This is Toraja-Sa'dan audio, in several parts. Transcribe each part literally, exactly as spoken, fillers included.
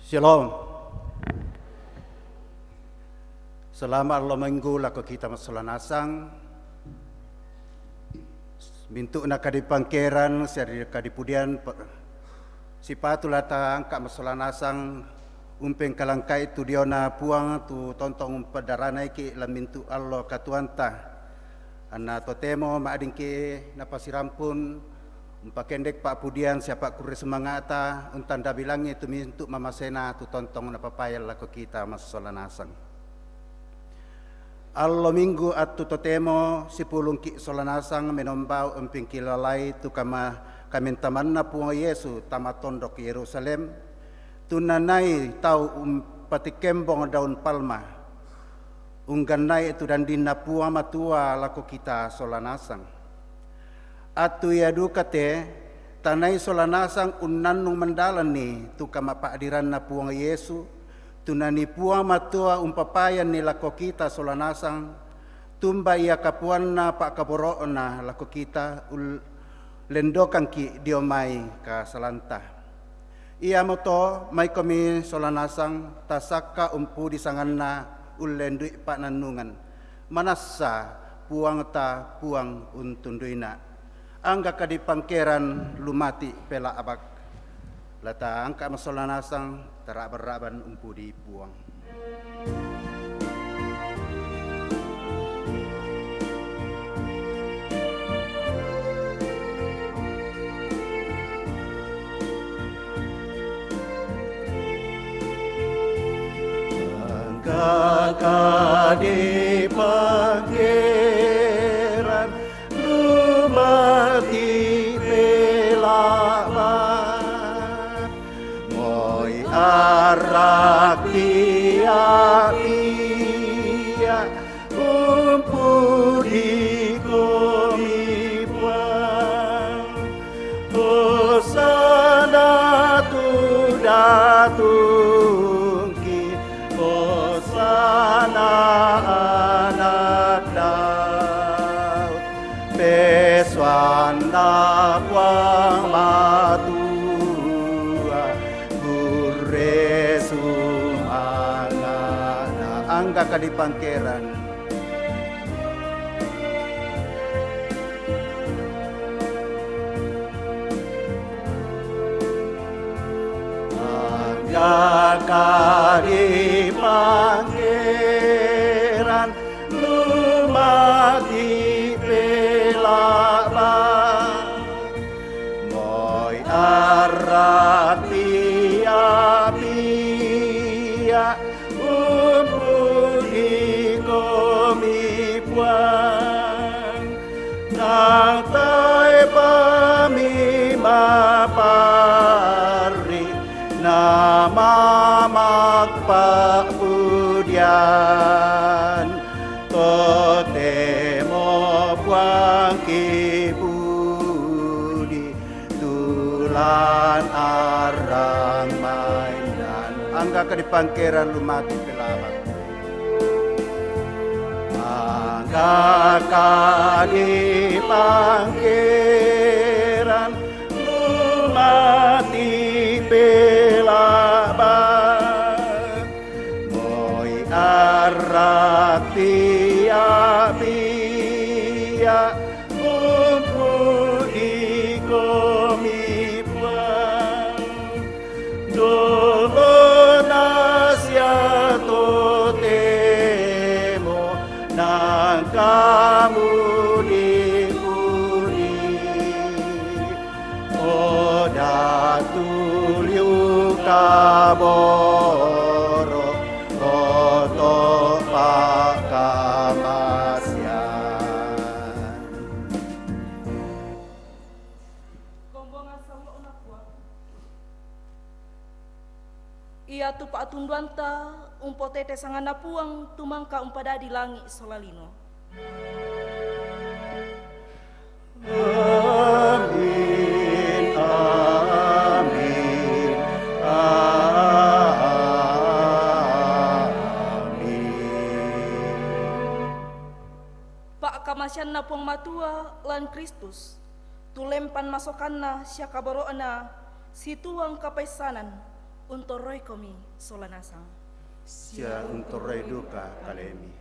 Shalom. Salama' allo Minggu lako kita massola nasang. Mintu'na kadi pangkeran, seri kadi pudian, pe-, sipatu la ta'angka' massola nasang, umpengkalangkai tu diona Puang, tu tontong umpedaranaiki' lan mintu' allo katuoanta. Anna totemo ma'dingki napasirampun, umpakendek pa'pudian sia pa'kurre sumanga'ta, untanda bilangngi tu mintu' mamasena tu tontong napapayan lako kita massola nasang. Allo Minggu attu totemo sipulungki' sola nasang menombau umpengkilalai tu kama-, kamentamanna Puang Yesu tama tondok Yerusalem, tu nanai tau umpatikkembong daun palma, unggannai tu dandinna Puang Matua lako kita sola nasang. Attu ia duka te, tanai sola nasang unnannung mandalanni tu kamapa'diranna Puang Yesu, tu nanii Puang Matua umpapayanni lako kita sola nasang, tumba ia kapuanna pa'kaboro'na lako kita ul-, lendokangki' dio mai kasalanta. Iamoto maikomi sola nasang tasakka umpudi sanganna ullendui pa'nannungan. Manassa Puangta Puang untunduina. Angga kadi pangkeran lumati pela'bak. La ta'angka' massola nasang tara'ban-ra'ban umpudi Puang. Angga kadi pangkeran lumati pela'bak. Moi arrak pia-pia umpudi komi Puang. Hosana tu datungki, Hosana anak Daud. Pesoanna Puang Matua, kurre sumanga'na. Angga kadi pangkeran. Angga kadi pangkeran lumati pela'bak. Moi arrak pia-pia umpudi komi Puang. Nang taepami maparri namamak pa'pudian. Totemo Puang kipudi, tulan arrang mainan. Angga kadi pangkeran lumati pela'bak. Angga kadi pangkeran lumati pela'bak. Moi arrak pia-pia umpudi komi Puang. Dolona sia totemo nangkamudi-pudi. O datu liu kaboro, oto pa'kamasean. Kombongan sallo'na Puang. Iatu pa'tunduanta umpotete sanganna Puang tu mangka umpadadi langi' sola lino. Amin, amin, amin. Pa'kamaseanna Puang Matua lan Kristus, tu lempan masokanna sia kaboro'na situang kapaissanan, Untorroikomi sola nasang. Sia untorroi duka kaleMi.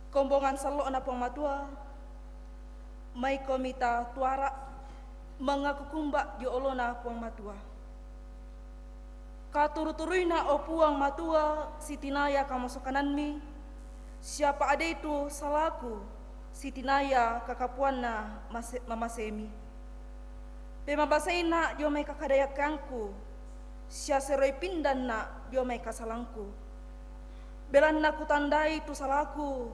Kombongan sallo'na Puang Matua, maikomi tatuara mangaku kumba dio olona Puang Matua. Katuru-turuina, o Puang Matua, sitinaya kamasokananMi, sia pa'deitu salaku sitinaya kakapuanna mase-, mamaseMi. Pemabaseina dio mai kakadayakkangku, sia seroi pindanna dio mai kasalangku. Belanna kutandai tu salaku,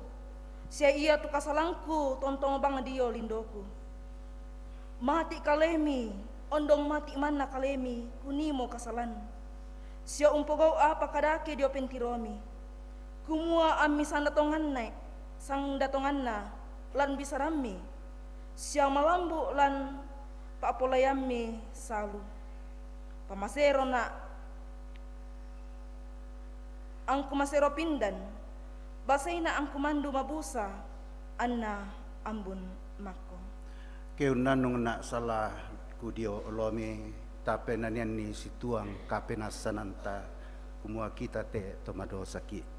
sia ia tu kasalangku tontong bang dio lindoku. Mati kaleMi, ondong mati manna kaleMi, kunimo kasalan. Sia umpogau apa kadake dio pentiroMi. Kumua ammi sangdatonganna, sangdatonganna lan bisaramMi, sia malambu lan pa'polaiamMi salu. Pamaserona angku masero pindan, baseina angku mandu mabusa, anna ambun makko. Keunnannungna salaku dio oloMi, tapenanianni situang kapenassananta, kumua kita te to madosaki.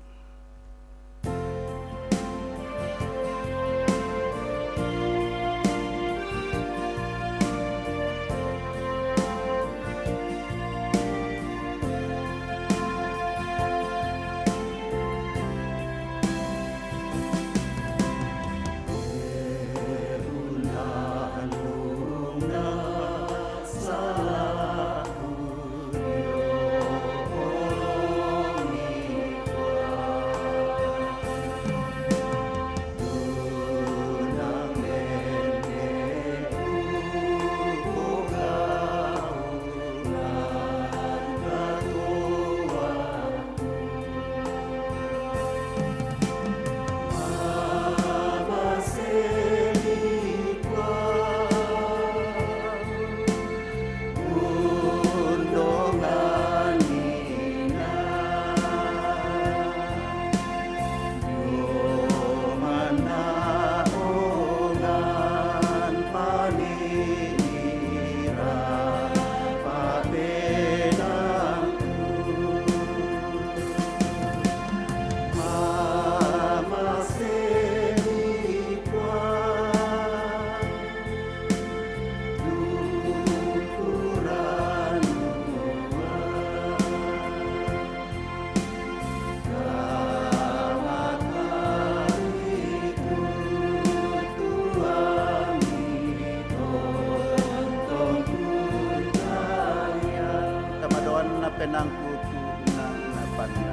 Tamadoanna penangku tu nang napanna.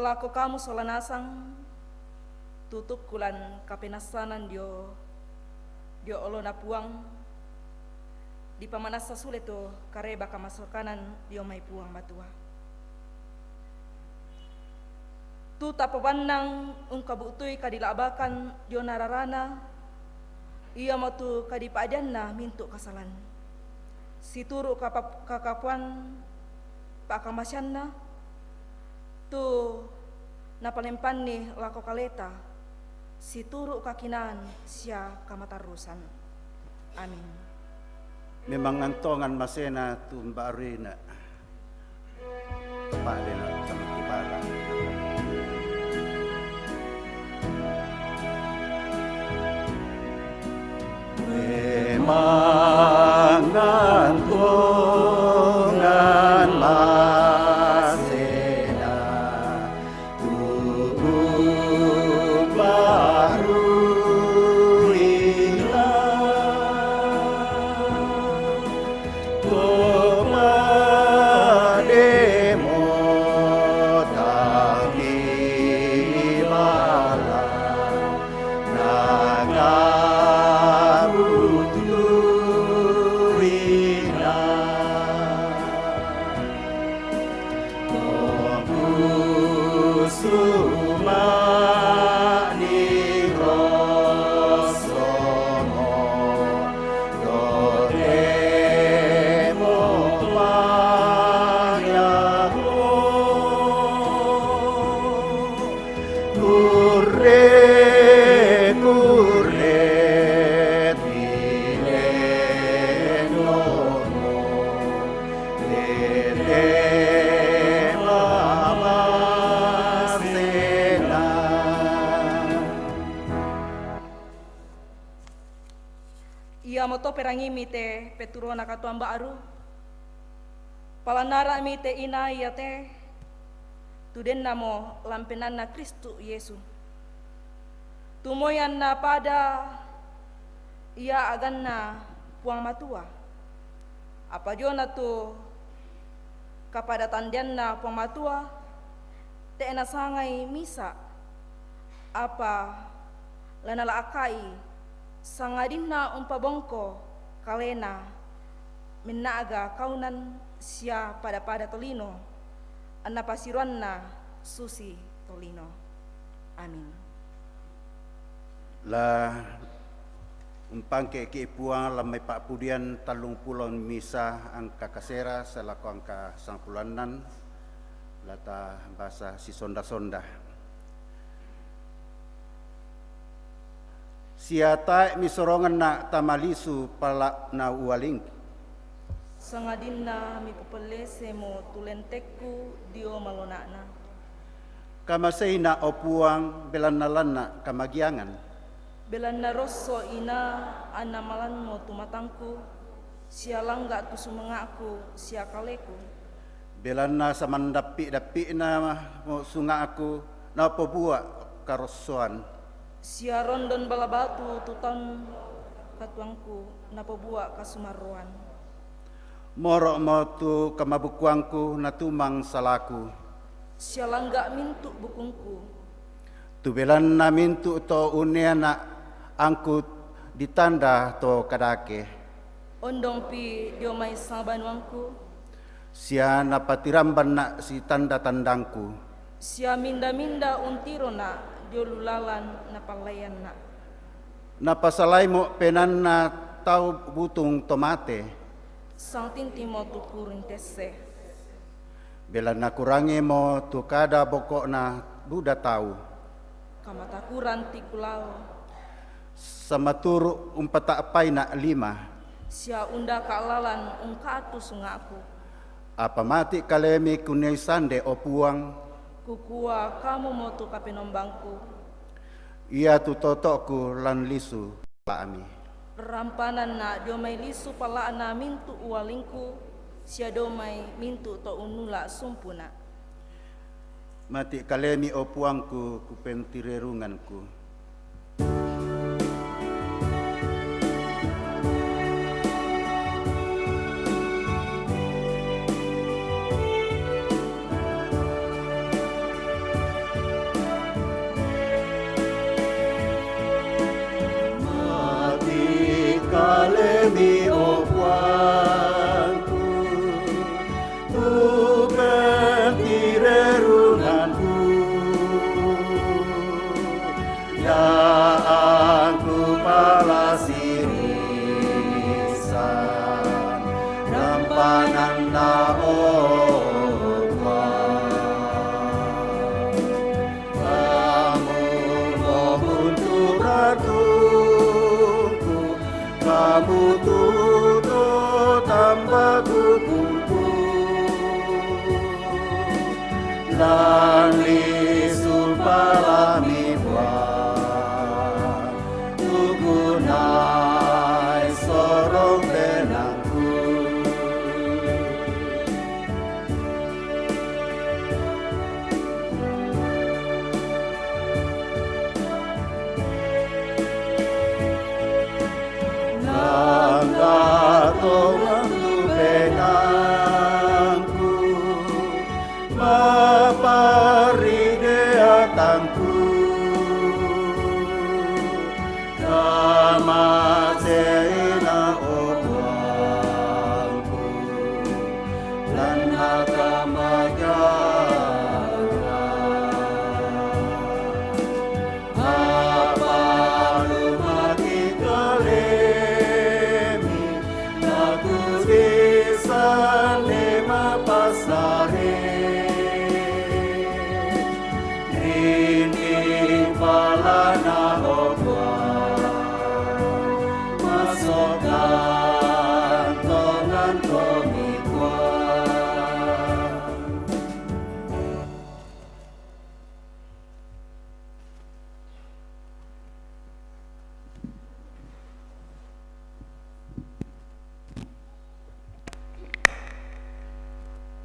Lako kamu sola nasang, tutukku lan kapenassanan dio, dio olona Puang, dipamanassa sule to kareba kamasokanan dio mai Puang Matua. Tu tapobannang ungkabu'tui kadila'bakan dio na rarana, Ia mo tu kadipa'dianna mintu' kasalan, situru' kapa-, kakapuan pa'kamasianna, tu napalempanni lako kaleta, situru' kakinaan sia kamatarrusan. Amin. Memang ngantongan masena tu mba'rina. Tepa'dena tamakkibara. Memang ngantongan masena tu mba'rina. Iamoto perangimi te peturona katuoan ba'ru, palanara'mi te inai iate, tu dennamo lampenanna Kristus Yesu. Tu moi anna pada ia aganna Puang Matua. Apa diona tu kapadatandeanna Puang Matua, te' nasangai misa', apa la nala'akai, sangadinna umpabongko kalena menna'ga kaunan sia pada-pada tolino, anna pasiroanna susi tolino. Amin. La umpangke'ki' Puang lammai pa'pudian tallung pulo misa angka kasera salako angka sangpulo annan, la tabasa sisonda-sonda. Sia tae' misoronganna' tamalisu pala'na ualing. Sangadinna mipopellesemo tu lentekku dio malona'na. Kamaseina', o Puang, belanna lanna' kamagiangan. Belanna rosso ina anna malanmo tu matangku, sia langga' tu sumanga'ku sia kaleku. Belanna samandappi'-dappi'na mo sunga'ku, napobua' karossoan. Sia rondon bala batu tu taun katuoangku, napobua' kasumarroan. Moro'mo tu kamabukkuangku natumang salaku. Sia langga' mintu' bukungku. Tu belanna mintu' to unneana' angku ditanda to kadake. Ondongpi dio mai sangbanuangku. Sia napatirambanna' sitanda-tandangku. Sia minda-minda untirona' dio lu lalan napallaianna'. Napasalaimo' penaanna tau butung to mate. Sangtintimo tu kuring tesse. Belanna kurangimo tu kada boko'na buda tau. Kamatakuran ti kulao. Samaturu' umpata'paina' lima. Sia undaka' lalan ungka'tu sunga'ku. Apa mati' kalemi kunniai sande, o Puang. Kukua kamumo tu kapenombangku. Iatu toto'ku lan lisu pala'mi. Rampananna' dio mai lisu pala'na mintu' ualingku, sia dio mai mintu' to unnula' sumpuna'. Mati' kalemi, o Puangku, kupentirerunganku. Mati' kalemi, o Puangku, tu pentirerunganku.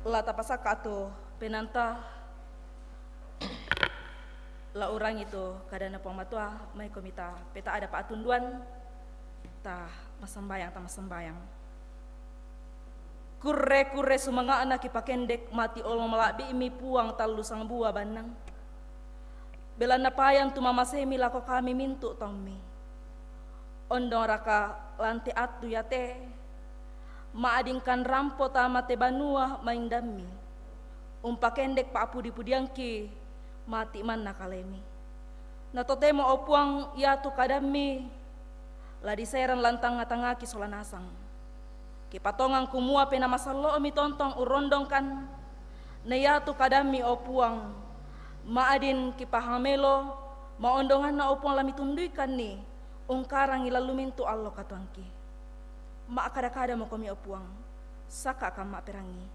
La tapasakka' tu penanta, la urangi tu kadanNa Puang Matua, maikomi ta peta ada pa'tunduan, ta massambayang, ta massambayang. Kurre-kurre sumanga'na kipakendek mati' olo mala'bi'mi Puang tallu sangbua bannang. Belanna payan tu mamasemi lako kami mintu' taummi. Ondongraka lante attu iate, ma'adingkan rampo tama te banua maindammi, umpakendek pa'pudi-pudiangki mati' manna kalemi. Na totemo, o Puang, iatu kadammi la diserang lan tangnga-tangngaki sola nasang. Kipatongang kumua Penaa Masallo'mi tontong urrondongkan, na iatu kadammi, o Puang, ma'adin kipahang melo, maondonganna, o Puang, la mitunduikanni ungkarangi lallu mintu' allo katuoangki. Ma'kada-kadamokomi, o Puang, sakka'ka ma'perangi.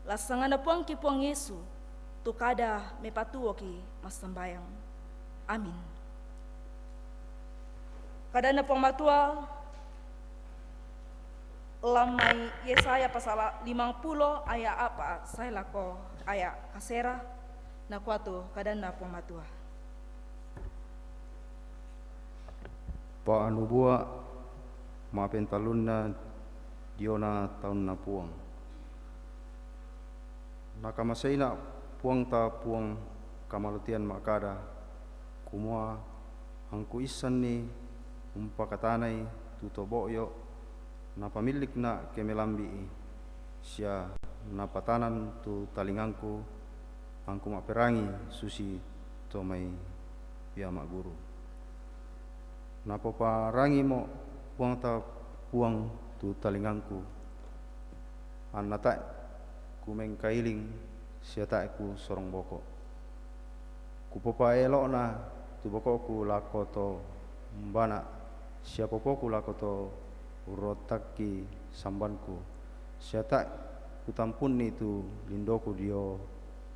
Lan sanganNa Puangki Puang Yesu, tu kada mepatuoki massambayang. Amin. KadanNa Puang Matua, lan mai Yesaya pasala' limangpulo aya' a'pa' sae lako aya' kasera, nakua tu kadanNa Puang Matua. Pa'nubua' ma'pentallunna diona taunNa Puang. Nakamaseina' Puangta Puang Kamalotean ma'kada, kumua, angkuissanni umpakatanai tu to bo'yo', napamillikna' kemelambi'i, sia napatanan tu talingangku, angku ma'perangi susi to mai pia ma'guru. Napoparangimo' Puangta Puang tu talingangku, anna tae' kumengkailing sia tae' kusorong boko'. Kupopaelo'na tu boko'ku lako to umbana', sia popoku lako to urrottakki sambanku, sia tae' kutampunni tu lindoku dio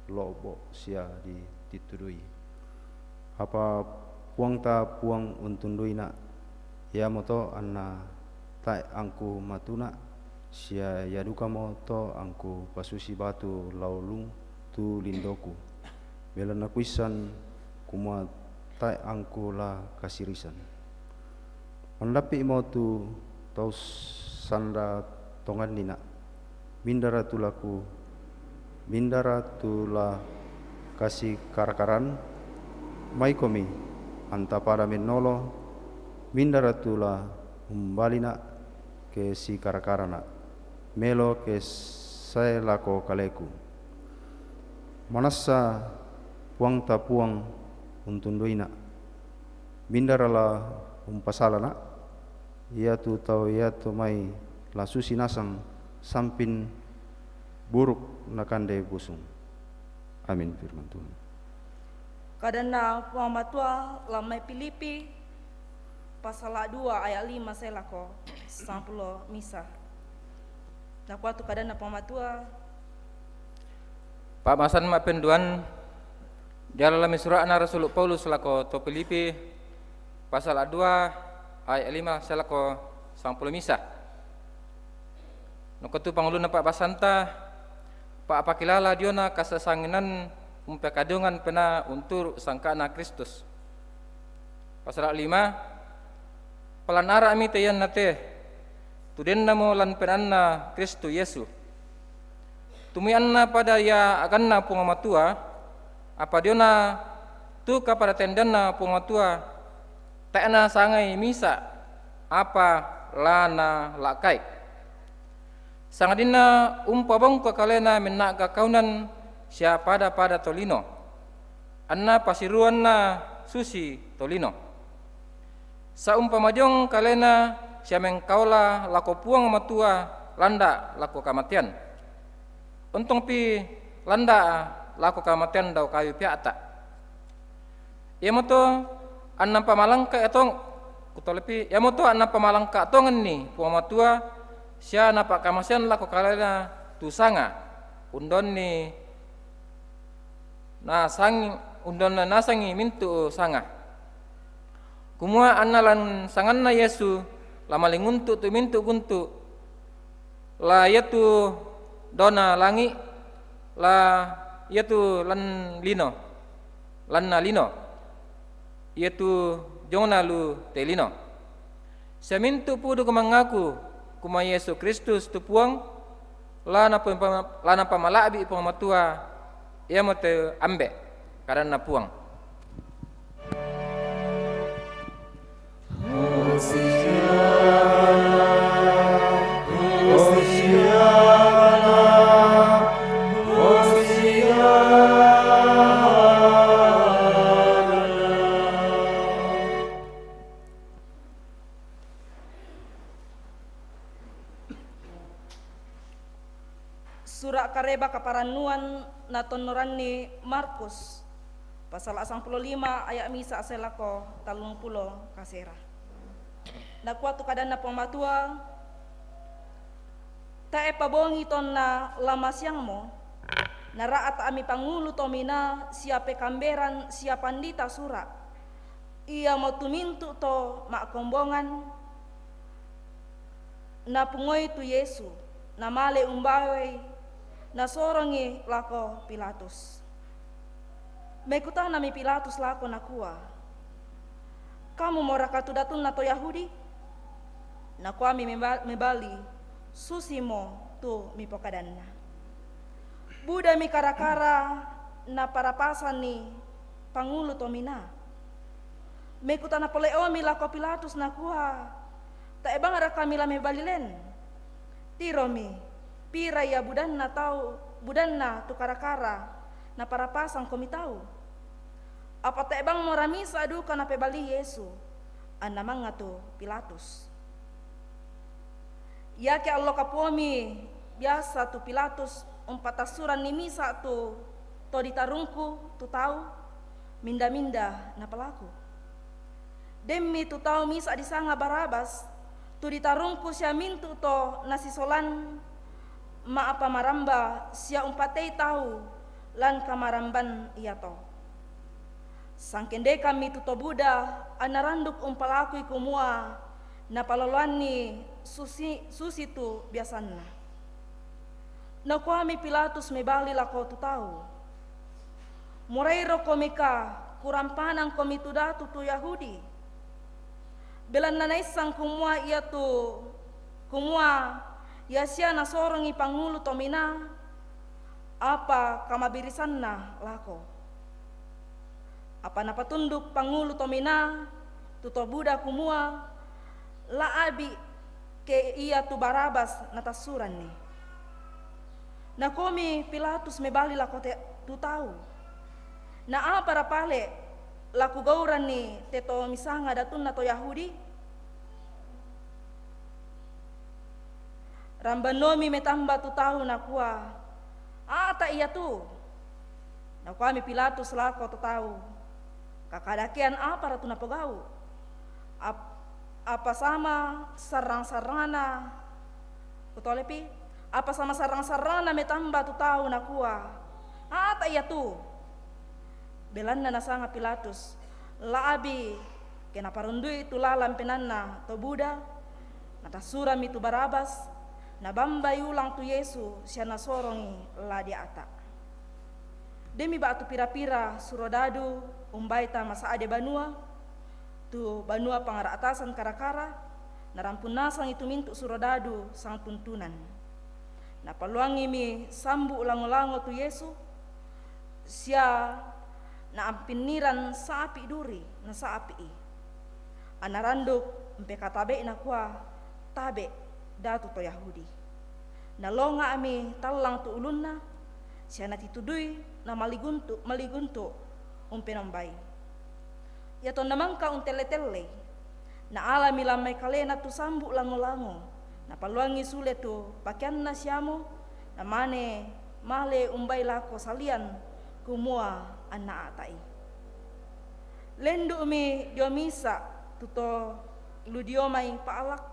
lo'bo' sia ditittudui. Apa Puangta Puang untunduina', iamoto anna tae' angku matuna', sia ia dukamoto angku pasusi batu laulung tu lindoku, belanna kuissan kumua tae' angku la kasirisan. Mandappi'mo tu tau sanda tongannina', mindara tu la ku, mindara tu la kasikara-karan, maikomi, anta pada mennolo, mindara tu la umbalina' kesikara-karana', melo ke sae lako kaleku. Manassa Puangta Puang untunduina', mindara la umpasalana', iatu tau iatu mai la susi nasang sampin buruk nakande busung. Amin, firman Tuhan. KadanNa Puang Matua lan mai Pilipi, pasala' dua aya' lima sae lako sampulo misa. Nakua tu kadanNa Puang Matua. Pa'basan ma'penduan diala lan mai sura'na Rasulu Paulus lako to Pilipi, pasala' dua aya' lima sae lako sampulo misa. Nakua tu pangulunna pa'basanta, pa'pakilala diona kasasanginan umpekadungan penaa unturu' sangka'na Kristus. Pasala' lima, palanara'mi te iannate, tu dennamo lan penaanna Kristus Yesu. Tumuianna pada ia aganna Puang Matua, apa diona tu kaparatendanna Puang Matua, tae' nasangai misa', apa la nala'kai. Sangadinna umpabongko kalena menna'ga kaunan sia pada-pada tolino, anna pasiruanna susi tolino. Sa'umpama diong kalena sia mengkaola lako Puang Matua landa' lako kamatean, ontongpi landa' lako kamatean dao kayu pea'ta'. Iamoto anna pamalangka tong-, kutolpi, iamoto anna pamalangka tonganni Puang Matua sia napa'kamasean lako kalena tu sanga, undonni nasang, undonna nasangi mintu' sanga. Kumua anna lan sanganna Yesu la malinguntu' tu mintu' guntu', la iatu dona langi', La iatu lan lino, lanna lino, iatu jongna lu te lino. Siamintu pudu kumangaku kuma Yesu Kristus tu Puang, la napa-, la napamala'bi Puang Matua, iamo te Ambe', kadanna Puang. Sura' kareba kaparannuan natonnoranni Markus, pasal sampulo lima aya' misa' sae lako tallumpulo kasera. Nakua tu kadanna Puang Matua, "Tae'pa bongi tonna la masiangmo, nara'ta'mi pangulu tominaa sia pekamberan sia pandita sura', iamotu mintu' to ma'kombongan." Napungoi tu Yesu, namale umbawei, nasorongi lako Pilatus. Mekutanami Pilatus lako nakua, "Kamumoraka tu datunna to Yahudi?" Nakuami meba-, mebali, "Susimo tu mipokadanna." Budami kara-kara naparapasanni pangulu tominaa. Mekutana pole'omi lako Pilatus nakua, "Tae' bangraka mila mebali len? Tiromi, pira ia budanna tau, budanna tu kara-kara naparapasangkomi tau?" Apa tae' bangmora misa' duka napebali Yesu, anna mangngatu Pilatus. Iake allo kapuomi biasa tu Pilatus umpatassuranni misa' tu to ditarungku tu tau, minda-minda napalaku. Demmi tu tau misa' disanga Barabas, tu ditarungku sia mintu' to nasisolan ma'pamaramba sia umpatei tau lan kamaramban iato. Sangkendekammi tu to buda, anna randuk umpalakui kumua napaloloanni susi-, susitu biasanna. Nakuami Pilatus mebali lako tu tau, "Morairokomika kurampanangkomi tu datu tu Yahudi? Belanna naissang kumua iatu, kumua ia sia nasorongi pangulu tominaa, apa kamabirisanna lako." Apa napatunduk pangulu tominaa tu to buda kumua, "La'bi ke iatu Barabas natassuranni." Nakuami Pilatus mebali lako te-, tu tau, "Na apara pale la kugauranni te to misanga datunna to Yahudi?" Rambannomi metamba tu tau nakua, "A'ta' iatu." Nakuami Pilatus lako to tau, "Kakadakean apara tu napogau'?" Ap-, apa sama sarrang-sarrangna, kutolepi, apa sama sarrang-sarrangna metamba tu tau nakua, "A'ta' iatu." Belanna nasanga Pilatus, la'bi ke naparundui tu lalan penaanna to buda, natassurammi tu Barabas, nabambai ulang tu Yesu sia nasorongi la dia'ta'. Demmi ba'tu pira-pira surodadu umbai tama sa'de banua, tu banua pangara'tasan kara-kara, narampun nasangi tu mintu' surodadu sangtuntunan. Napaluangimi sambu' lango-lango tu Yesu, sia naampinnirang sapi' duri nasa'pi'i. Anna randuk umpekatabe'i nakua, "Tabe', Datu to Yahudi." Nalonga'mi tallang tu ulunna, sia natitudui namaliguntu', maliguntu' umpenombai. Iatonna mangka untelle-tellei, naalami lan mai kalena tu sambu' lango-lango, napaluangi sule tu pakeanna siamo, namane male umbai lako salian, kumua, "Anna a'ta'i." Lendu'mi dio misa' tu to lu dio mai pa'lak,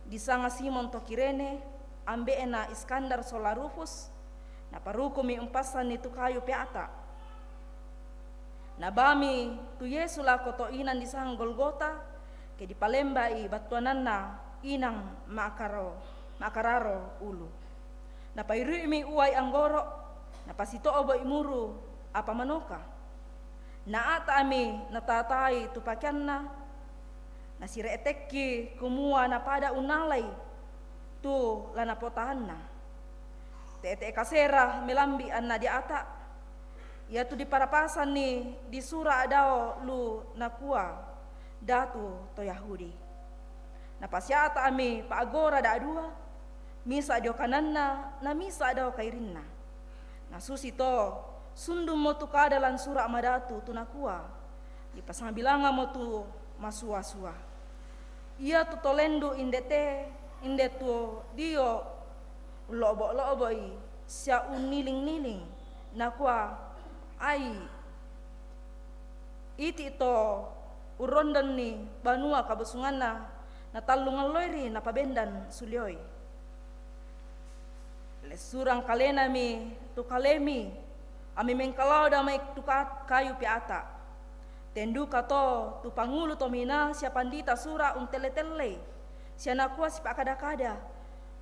disanga Simon to Kirene, ambe'na Iskandar sola Rufus, naparukumi umpassanni tu kayu pea'ta'. Nabami tu Yesu lako to inang disanga Golgota, ke dipalemba'i battuananna inang ma'karo-, ma'kararo ulu. Napairu'imi uai anggoro', Napasito'o bo'i muru apa manoka. Na ata ami natatai tu pakeanna, nasire'etekki kumua napada unnalai tu la napotahanna. Te'e-te'e kasera melambi' anna diata', iatu diparapasanni di sura' dao lu nakua, Datu to Yahudi. Napasiata' ami pa'gora da'dua, misa' dio kananna, na misa' dao kairinna. Na susito, sundummo tu kada lan sura' madatu tu nakua, dipasambilangammo tu masua-sua. Iatu to lendu' inde te, inde tuo dio ullo'bo'-lo'bo'i sia unniling-niling, nakua, Ai, iti' to urrondonni banua kabusunganna, na tallu ngalloiri napabendan sulioi. Lessurang kalenami tu kalemi, ami mengkalao damai tu ka-, kayu peata'. Tenduka to tu pangulu tominaa sia pandita sura' untelle-tellei, sia nakua sipa'kada-kada,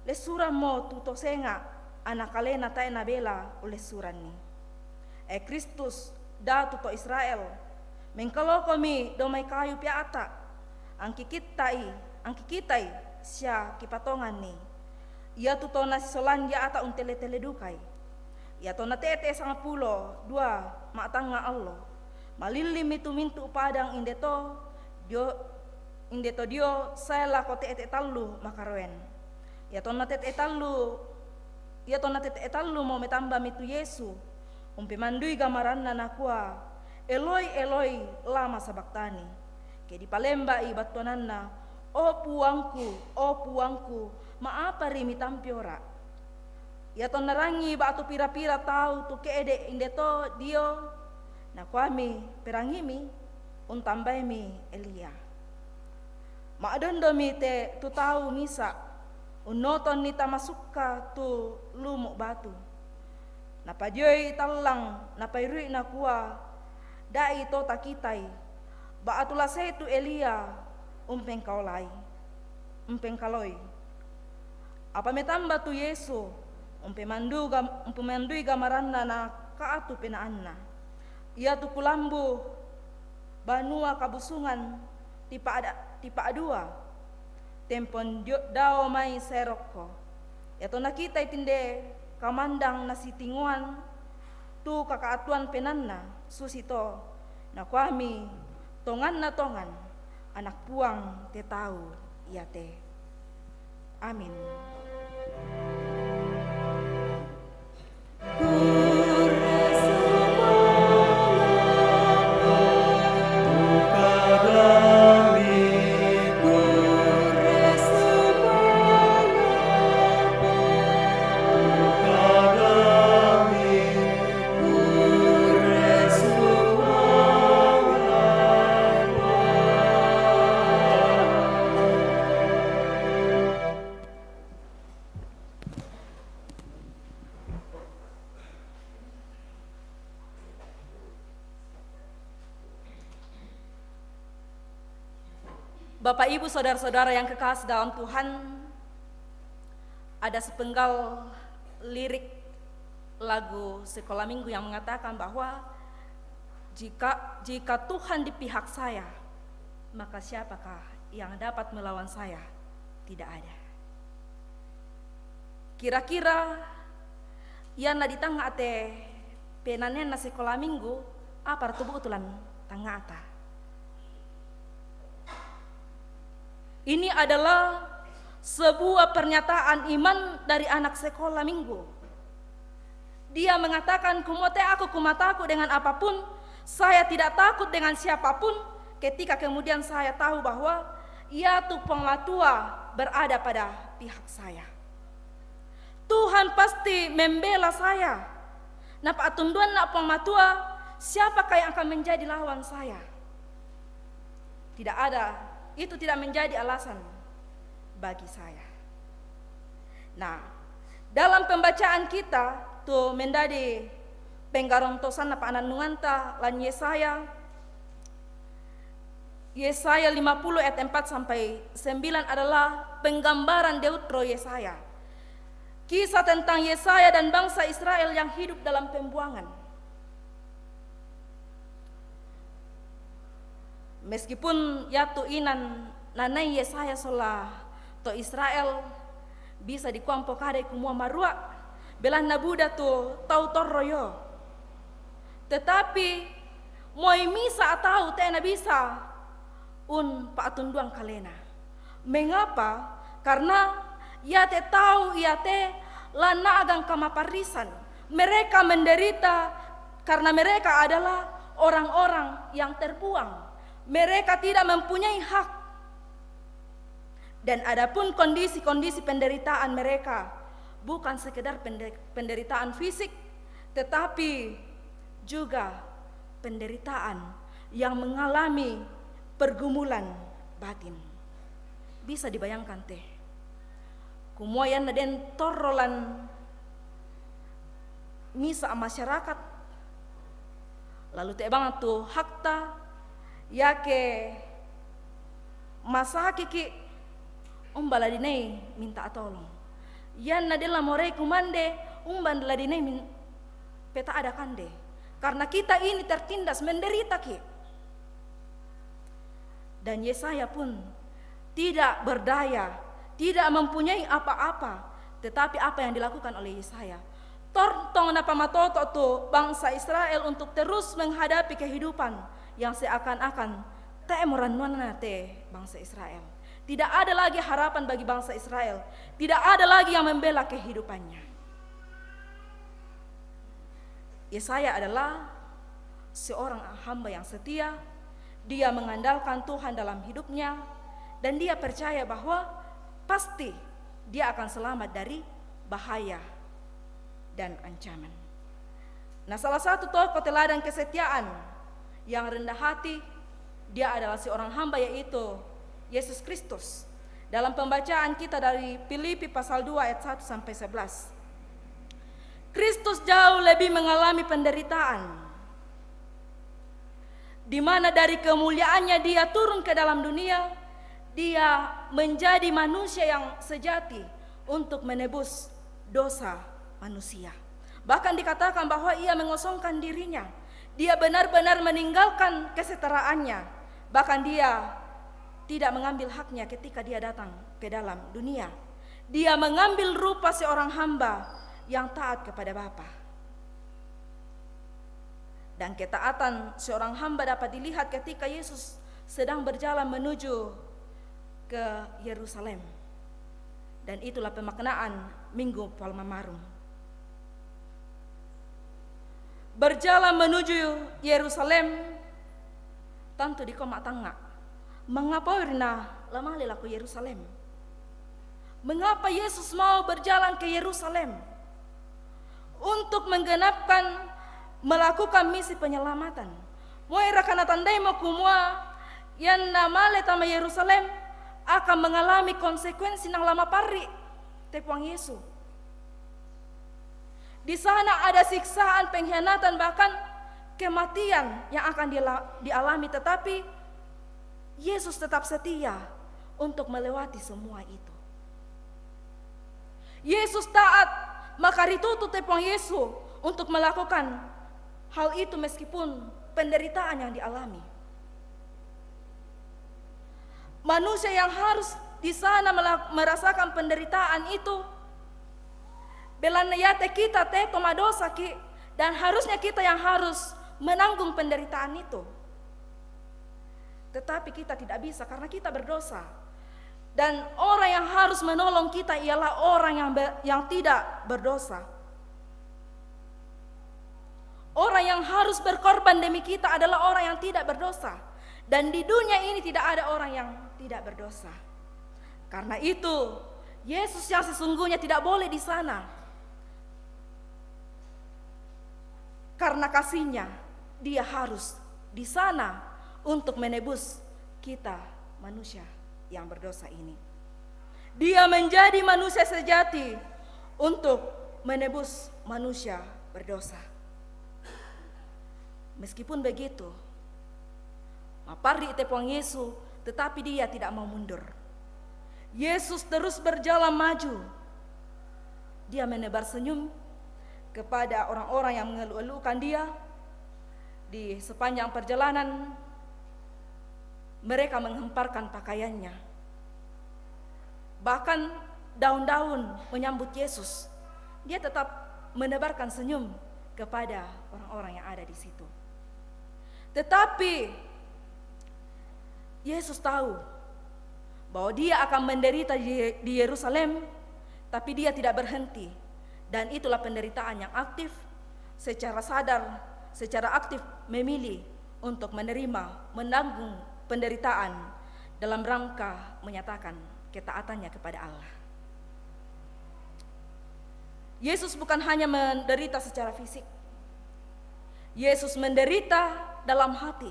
Lessurammo tu to senga', ana kalena tae' nabela ullessuranni. E Kristus, Datu to Israel, mengkalaokomi domai kayu peata', angkikitai, angkikitai sia kipatonganni. Iatu to nasisolan diata' untelle-telle dukai. Iatonna te'te sangpulo dua ma'tangnga allo, malillimmi tu mintu' padang inde to dio, inde to dio sae lako te'te tallu makaroen. Iatonna te'te tallu, iatonna te'te tallumo metambami tu Yesu, umpemandui gamaranna nakua, Eloi, Eloi, lama sabaktani? Ke dipalemba'i battuananna, O Puangku, o Puangku, ma'apari mitampi ora'? Iatonna rangi ba'tu pira-pira tau tu ke'de' inde to dio, nakuami, Perangimi, untambaimi Elia. Ma'dondomi te tu tau misa', unnotonni tama sukka tu lumu' batu. Napadioi tallang, napairui nakua, Da'i to takitai, ba'tu lasei tu Elia umpengkaolai, umpengkaloi. Apa metamba tu Yesu, umpemandu gam-, umpemandui gamaranna na ka'atu penaanna. Iatu kulambu banua kabusungan tipa'da-, tipa'dua, tempon dio-, dao mai sae rokko. Iatonna kitai tinde kamandang nasitingoan tu kaka'atuan penaanna, susito, nakuami, Tonganna tongan, Anak Puang te tau iate. Amin. Bapak, Ibu, saudara-saudara yang kekasih dalam Tuhan, ada sepenggal lirik lagu sekolah minggu yang mengatakan bahwa jika, jika Tuhan di pihak saya, maka siapakah yang dapat melawan saya? Tidak ada. Kira-kira ianna di tangnga te penanenna sekolah minggu, apa tu bu'tu lan tangngata? Ini adalah sebuah pernyataan iman dari anak sekolah minggu. Dia mengatakan, "Kumote aku kumataku dengan apapun, saya tidak takut dengan siapapun, ketika kemudian saya tahu bahwa iatu Puang Matua berada pada pihak saya. Tuhan pasti membela saya." Napa'tunduanna Puang Matua, siapakah yang akan menjadi lawan saya? Tidak ada, itu tidak menjadi alasan bagi saya. Nah, dalam pembacaan kita tu mendadi penggarontosanna pa'nannunganta lan Yesaya, Yesaya lima puluh ayat empat sampai sembilan adalah penggambaran deutro Yesaya. Kisah tentang Yesaya dan bangsa Israel yang hidup dalam pembuangan. Meskipun yatu inan nanai Yesaya sola to Israel, bisa dikua pokadai kumua marua, belanna buda tu tau torro yo. Tetapi moi misa atau tena bisa un pa'tunduang kalena. Mengapa? Karena iate tau iate la na'gang kamaparrisan. Mereka menderita karena mereka adalah orang-orang yang terbuang. Mereka tidak mempunyai hak. Dan adapun kondisi-kondisi penderitaan mereka bukan sekedar pende-, penderitaan fisik, tetapi juga penderitaan yang mengalami pergumulan batin. Bisa dibayangkan te. Kumua iyanna den torro lan misa masyarakat, lalu te bang tu hakta, yake masakiki, umba la dinai minta tolong. Iyanna den la morai kumande, umba la dinai min-, peta ada kande. Karena kita ini tertindas, menderita ki. Dan Yesaya pun tidak berdaya, tidak mempunyai apa-apa, tetapi apa yang dilakukan oleh Yesaya, tortong napamatoto tu bangsa Israel untuk terus menghadapi kehidupan yang seakan-akan te morannuanna te bangsa Israel. Tidak ada lagi harapan bagi bangsa Israel. Tidak ada lagi yang membela kehidupannya. Yesaya adalah seorang hamba yang setia. Dia mengandalkan Tuhan dalam hidupnya, dan dia percaya bahwa pasti dia akan selamat dari bahaya dan ancaman. Nah, salah satu tokoh teladan kesetiaan yang rendah hati, dia adalah seorang hamba, yaitu Yesus Kristus. Dalam pembacaan kita dari Filipi pasal dua ayat satu sampai sebelas. Kristus jauh lebih mengalami penderitaan, di mana dari kemuliaannya dia turun ke dalam dunia, dia menjadi manusia yang sejati untuk menebus dosa manusia. Bahkan dikatakan bahwa ia mengosongkan dirinya, dia benar-benar meninggalkan kesetaraannya, bahkan dia tidak mengambil haknya ketika dia datang ke dalam dunia. Dia mengambil rupa seorang hamba yang taat kepada Bapa. Dan ketaatan seorang hamba dapat dilihat ketika Yesus sedang berjalan menuju ke Yerusalem. Dan itulah pemaknaan Minggu Palma Marum. Berjalan menuju Yerusalem, tantu dikua ma tanga. Mengapa rinna la male lako Yerusalem? Mengapa Yesus mau berjalan ke Yerusalem untuk menggenapkan, melakukan misi penyelamatan? Moe raka natandaimo kumua iyanna male tama Yerusalem akan mengalami konsekuensi nang la maparri te Puang Yesus. Di sana ada siksaan, pengkhianatan, bahkan kematian yang akan diala-, dialami, tetapi Yesus tetap setia untuk melewati semua itu. Yesus taat, maka ritutu te Puang Yesus untuk melakukan hal itu meskipun penderitaan yang dialami. Manusia yang harus di sana mela-, merasakan penderitaan itu, belanna iate kita te to madosa ki, dan harusnya kita yang harus menanggung penderitaan itu. Tetapi kita tidak bisa karena kita berdosa. Dan orang yang harus menolong kita ialah orang yang be-, yang tidak berdosa. Orang yang harus berkorban demi kita adalah orang yang tidak berdosa. Dan di dunia ini tidak ada orang yang tidak berdosa. Karena itu, Yesus yang sesungguhnya tidak boleh di sana. Karena kasihnya, dia harus di sana untuk menebus kita manusia yang berdosa ini. Dia menjadi manusia sejati untuk menebus manusia berdosa. Meskipun begitu, maparri te Puang Yesus, tetapi dia tidak mau mundur. Yesus terus berjalan maju. Dia menebar senyum kepada orang-orang yang mengeluh-eluhkan dia. Di sepanjang perjalanan, mereka menghemparkan pakaiannya. Bahkan daun-daun menyambut Yesus. Dia tetap menebarkan senyum kepada orang-orang yang ada di situ. Tetapi Yesus tahu bahwa dia akan menderita di, di Yerusalem, tapi dia tidak berhenti. Dan itulah penderitaan yang aktif, secara sadar, secara aktif memilih untuk menerima, menanggung penderitaan dalam rangka menyatakan ketaatannya kepada Allah. Yesus bukan hanya menderita secara fisik. Yesus menderita dalam hati.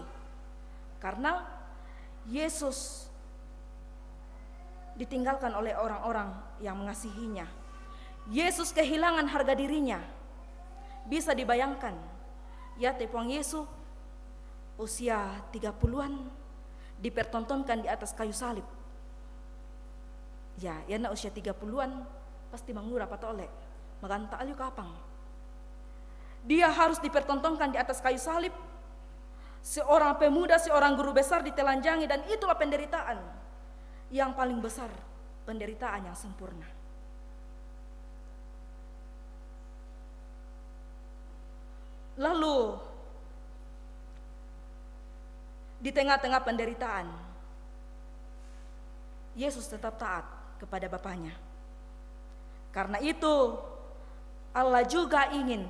Karena Yesus ditinggalkan oleh orang-orang yang mengasihinya. Yesus kehilangan harga dirinya. Bisa dibayangkan, ya, te Puang Yesus usia tiga puluhan dipertontonkan di atas kayu salib. Ya, ya, na usia tiga puluhan pasti mangura patole, maganta aliu kapang. Dia harus dipertontonkan di atas kayu salib. Seorang pemuda, seorang guru besar ditelanjangi, dan itulah penderitaan yang paling besar, penderitaan yang sempurna. Lalu, di tengah-tengah penderitaan, Yesus tetap taat kepada Bapanya. Karena itu, Allah juga ingin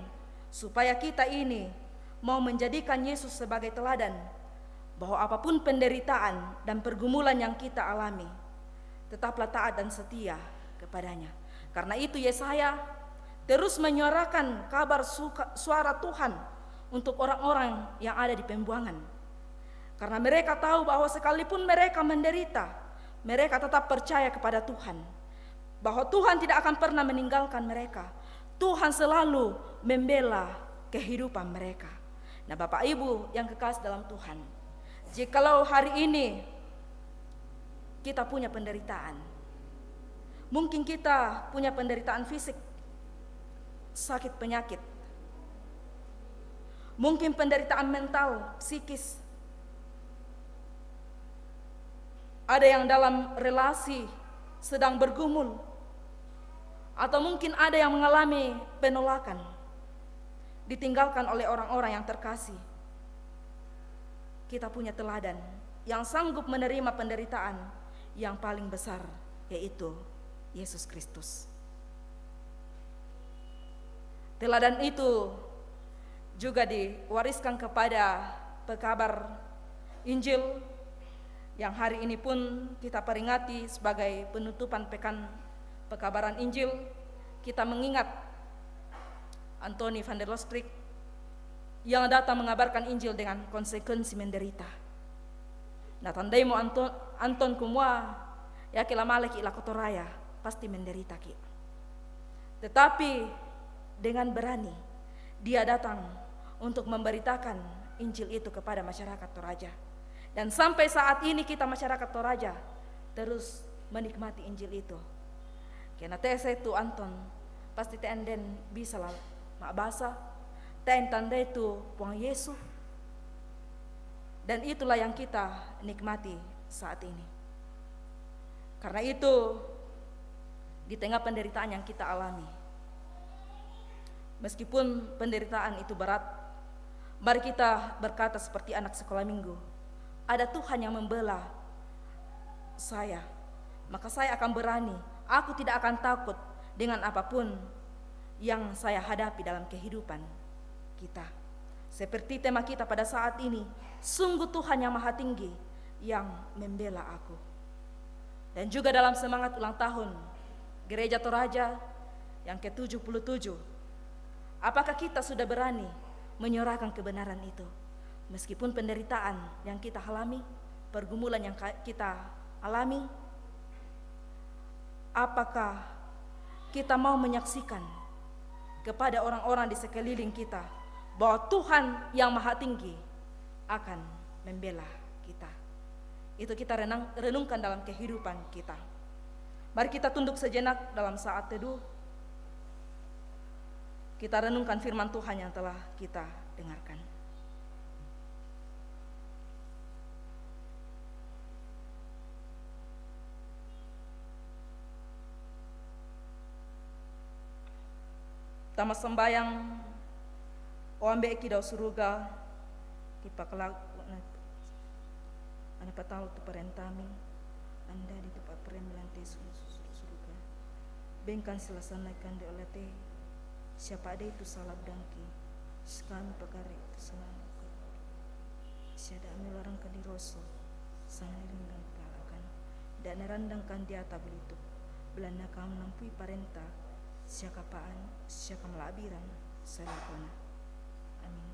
supaya kita ini mau menjadikan Yesus sebagai teladan, bahwa apapun penderitaan dan pergumulan yang kita alami, tetaplah taat dan setia kepada-Nya. Karena itu, Yesaya terus menyuarakan kabar suka, suara Tuhan untuk orang-orang yang ada di pembuangan. Karena mereka tahu bahwa sekalipun mereka menderita, mereka tetap percaya kepada Tuhan, bahwa Tuhan tidak akan pernah meninggalkan mereka. Tuhan selalu membela kehidupan mereka. Nah, Bapak Ibu yang kekasih dalam Tuhan, jikalau hari ini kita punya penderitaan, mungkin kita punya penderitaan fisik, sakit penyakit, mungkin penderitaan mental, psikis, ada yang dalam relasi sedang bergumul, atau mungkin ada yang mengalami penolakan, ditinggalkan oleh orang-orang yang terkasih. Kita punya teladan yang sanggup menerima penderitaan yang paling besar, yaitu Yesus Kristus. Teladan itu juga diwariskan kepada pekabar Injil yang hari ini pun kita peringati sebagai penutupan pekan pekabaran Injil. Kita mengingat Anthony van der Loostrik yang datang mengabarkan Injil dengan konsekuensi menderita. Na tandai mo Anton, Anton kumua, ya ke la male ki lako Toraja, pasti menderita ki. Tetapi dengan berani dia datang untuk memberitakan Injil itu kepada masyarakat Toraja. Dan sampai saat ini kita masyarakat Toraja terus menikmati Injil itu. Kena te se tu Anton, pasti te enden bisa la mabasa, te en tandai tu Puang Yesus. Dan itulah yang kita nikmati saat ini. Karena itu, di tengah penderitaan yang kita alami, meskipun penderitaan itu berat, mari kita berkata seperti anak sekolah minggu, "Ada Tuhan yang membela saya, maka saya akan berani. Aku tidak akan takut dengan apapun yang saya hadapi dalam kehidupan kita." Seperti tema kita pada saat ini, "Sungguh Tuhan yang Maha Tinggi yang membela aku." Dan juga dalam semangat ulang tahun Gereja Toraja yang ketujuh puluh tujuh, apakah kita sudah berani menyuarakan kebenaran itu? Meskipun penderitaan yang kita alami, pergumulan yang ka-, kita alami, apakah kita mau menyaksikan kepada orang-orang di sekeliling kita bahwa Tuhan yang Maha Tinggi akan membela kita? Itu kita renang-, renungkan dalam kehidupan kita. Mari kita tunduk sejenak dalam saat teduh. Kita renungkan firman Tuhan yang telah kita dengarkan. Tama sambayang, o Ambe'ki dao suruga, kipakalaku na, ana patalo tu parentami, anda di tu paparemilante su-, su-, suruga. Bengkan silasanna kande olate, siapa dei tu salabdangki, sikami pagare tu sanangku. Siada mi larang kande roso, sangliling dan palakan. Dana randang kande ata belituk, belanna kam nampui parenta, siakapaan, siakamalabiran, salakona. Amin.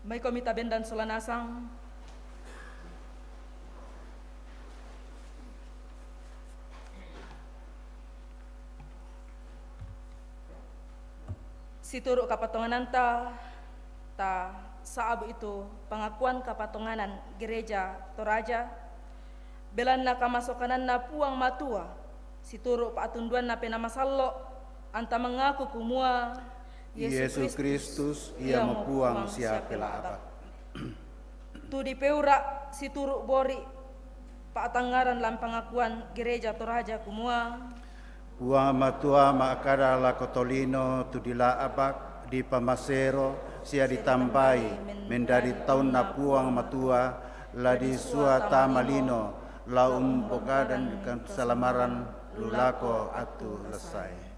Mai komi tabendan sola nasang. Situru kapatongananta ta sa'bu itu pengakuan kapatonganan Gereja Toraja, belanna kamasokananna Puang Matua, situru pa'tunduanna Penaa Masallo, anta mangaku kumua, Yesu Kristus, iamo Puang sia Pela'bak. Tu dipeura situru bori pa'tangngaran lan pengakuan Gereja Toraja kumua, Puang Matua ma'kada lako tolino tu dila'bak, dipamasero, sia ditambai, mendadi taunna Puang Matua, la disua tama lino, la umpogadan kasalamaran lu lako attu lassae.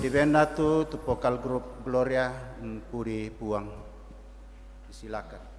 Dibenna tu, tu vokal grup Gloria, mm, pudi Puang. Silakan.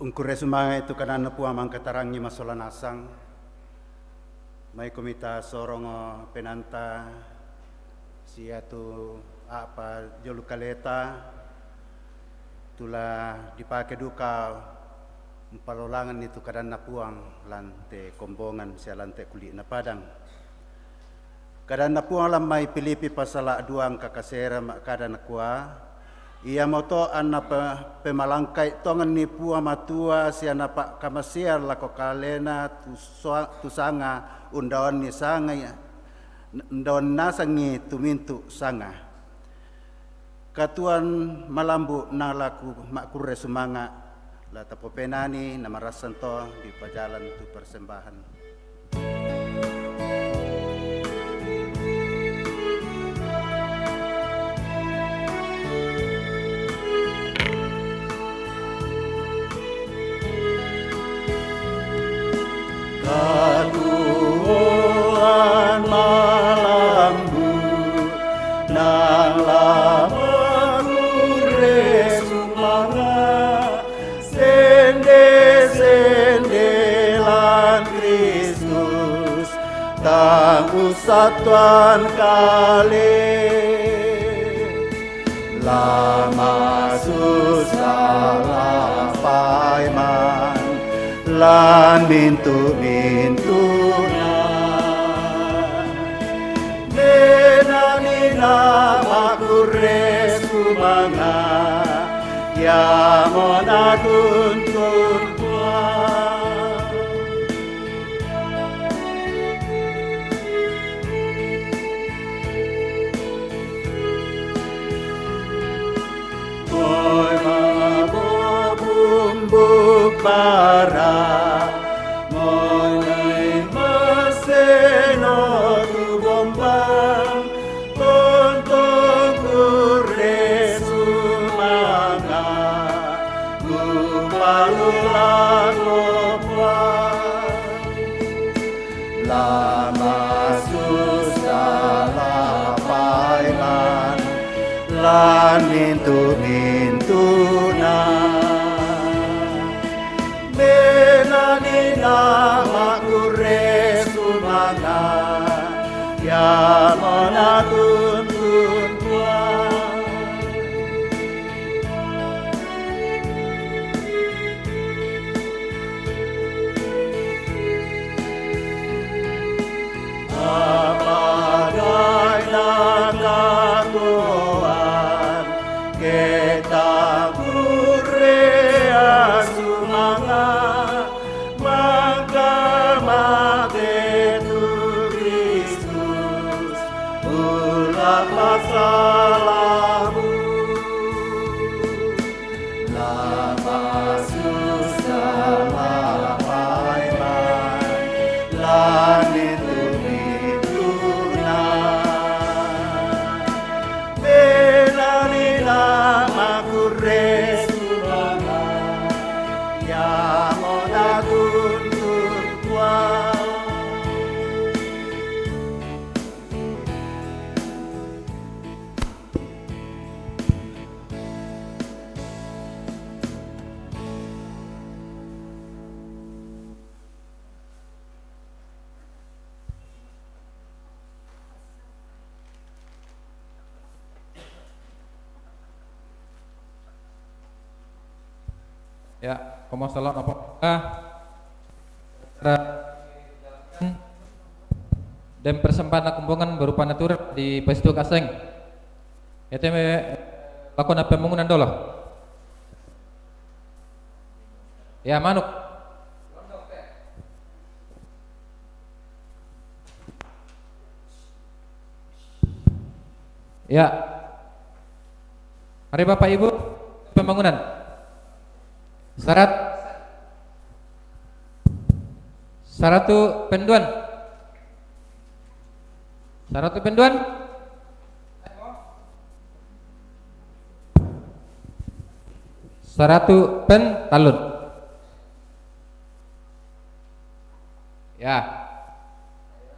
Kuresu mange tu kadanna Puang mangkatarangi masola nasang. Mai kumita sorongo penanta sia tu apa jolu kaleta tula dipake duka mpalolangan itu kadanna Puang lante kombongan sia lante kuli'na padang. Kadanna Puang lan mai Pilipi pasala dua angka kasera ma'kada nakua, iamoto anna pe-, pemalangkai tongenni Puang Matua sia napa'kamasean lako kalena tu soa-, tu sanga undaonni sanga ia, undaon nasangi tu mintu sanga. Katuoan malambu na laku ma'kurre sumanga, la tapopenani na marassan to dipajalan tu persembahan. Katuoan malambu nang la ma'kurre sumanga, sende-sende lan Kristus, tang ussattuang kale. La masussa la paimang lan mintu-mintuna. Menani na ma'kurre sumanga, iamo natuntun Puang. Moi mabo bumbuk bara, moi nai maseno tu bombang, tontong kurre sumanga, kupalulako Puang. La masussa la paimang lan mintu-mintuna. Menani na ma'kurre sumanga, iamo natuntun Puang. Apagaina katuoan, ke takurre sumanga, mangka mate tu Kristus, ulla pasalamu. La masussa la paimang lan mintu-mintuna. Menani na ma'kurre sumanga, iamo natuntun Puang. Ya, komo salam apa? Ah. Dan persembahan kombongan berupa natur di Pasitu Kaseng. Yate me lakona pembangunan dolo. Ya, manuk. Ya. Mari Bapak Ibu, pembangunan. Syarat syarat tu penduan. Syarat tu penduan. Syarat tu pen talun. Ya.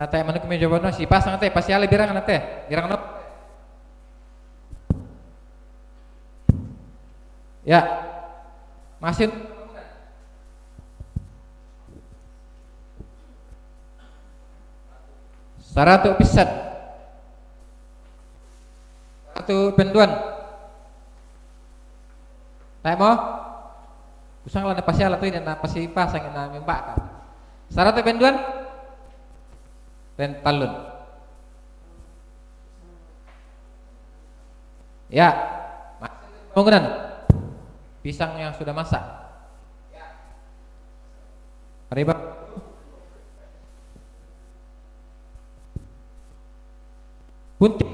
Nate manuk me jawabanna si pasang te, pasi ale birang nate. Birang no. Ya. Masin. Saratu' pissan. Saratu' penduan. Tae' mo? Kusang la na pasiala tu ina na pasipasang ina membaka. Saratu' penduan? Pentallun. Ya. Bangunan. Pisang yang sudah masak. Riba. Punti.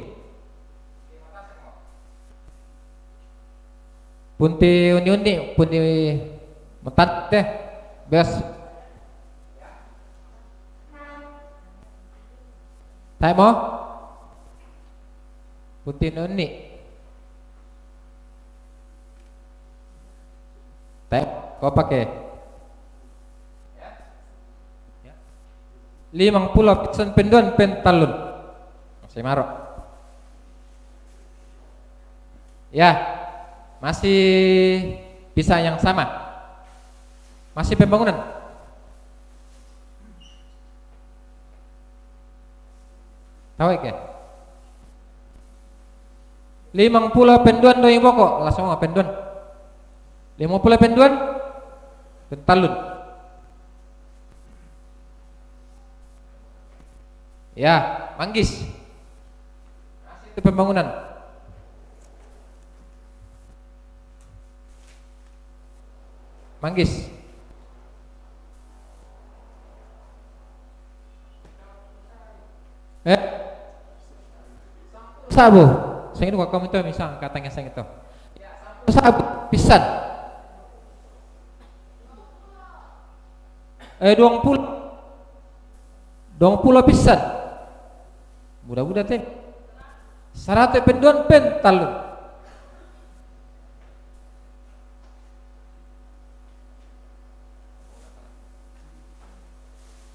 Punti unni-unni, punti matante. Bes. Tae' mo? Punti unni-unni. Tae' ko' pake. Limang pulo pissan penduan pentallun. Masih maro. Ya, masih pisang yang sama. Masih pembangunan. Tahu ke? Limang pulo penduan doi boko', langsung penduan. Limang pulo penduan, pentallun. Ya, manggis. Itu pembangunan. Manggis. Eh? Sabu. Seng itu kami tu misang katanya seng itu. Sabu pissan. Eh, duang pulo. Duang pulo pissan. Buda-buda te. Saratu' penduan pentallun.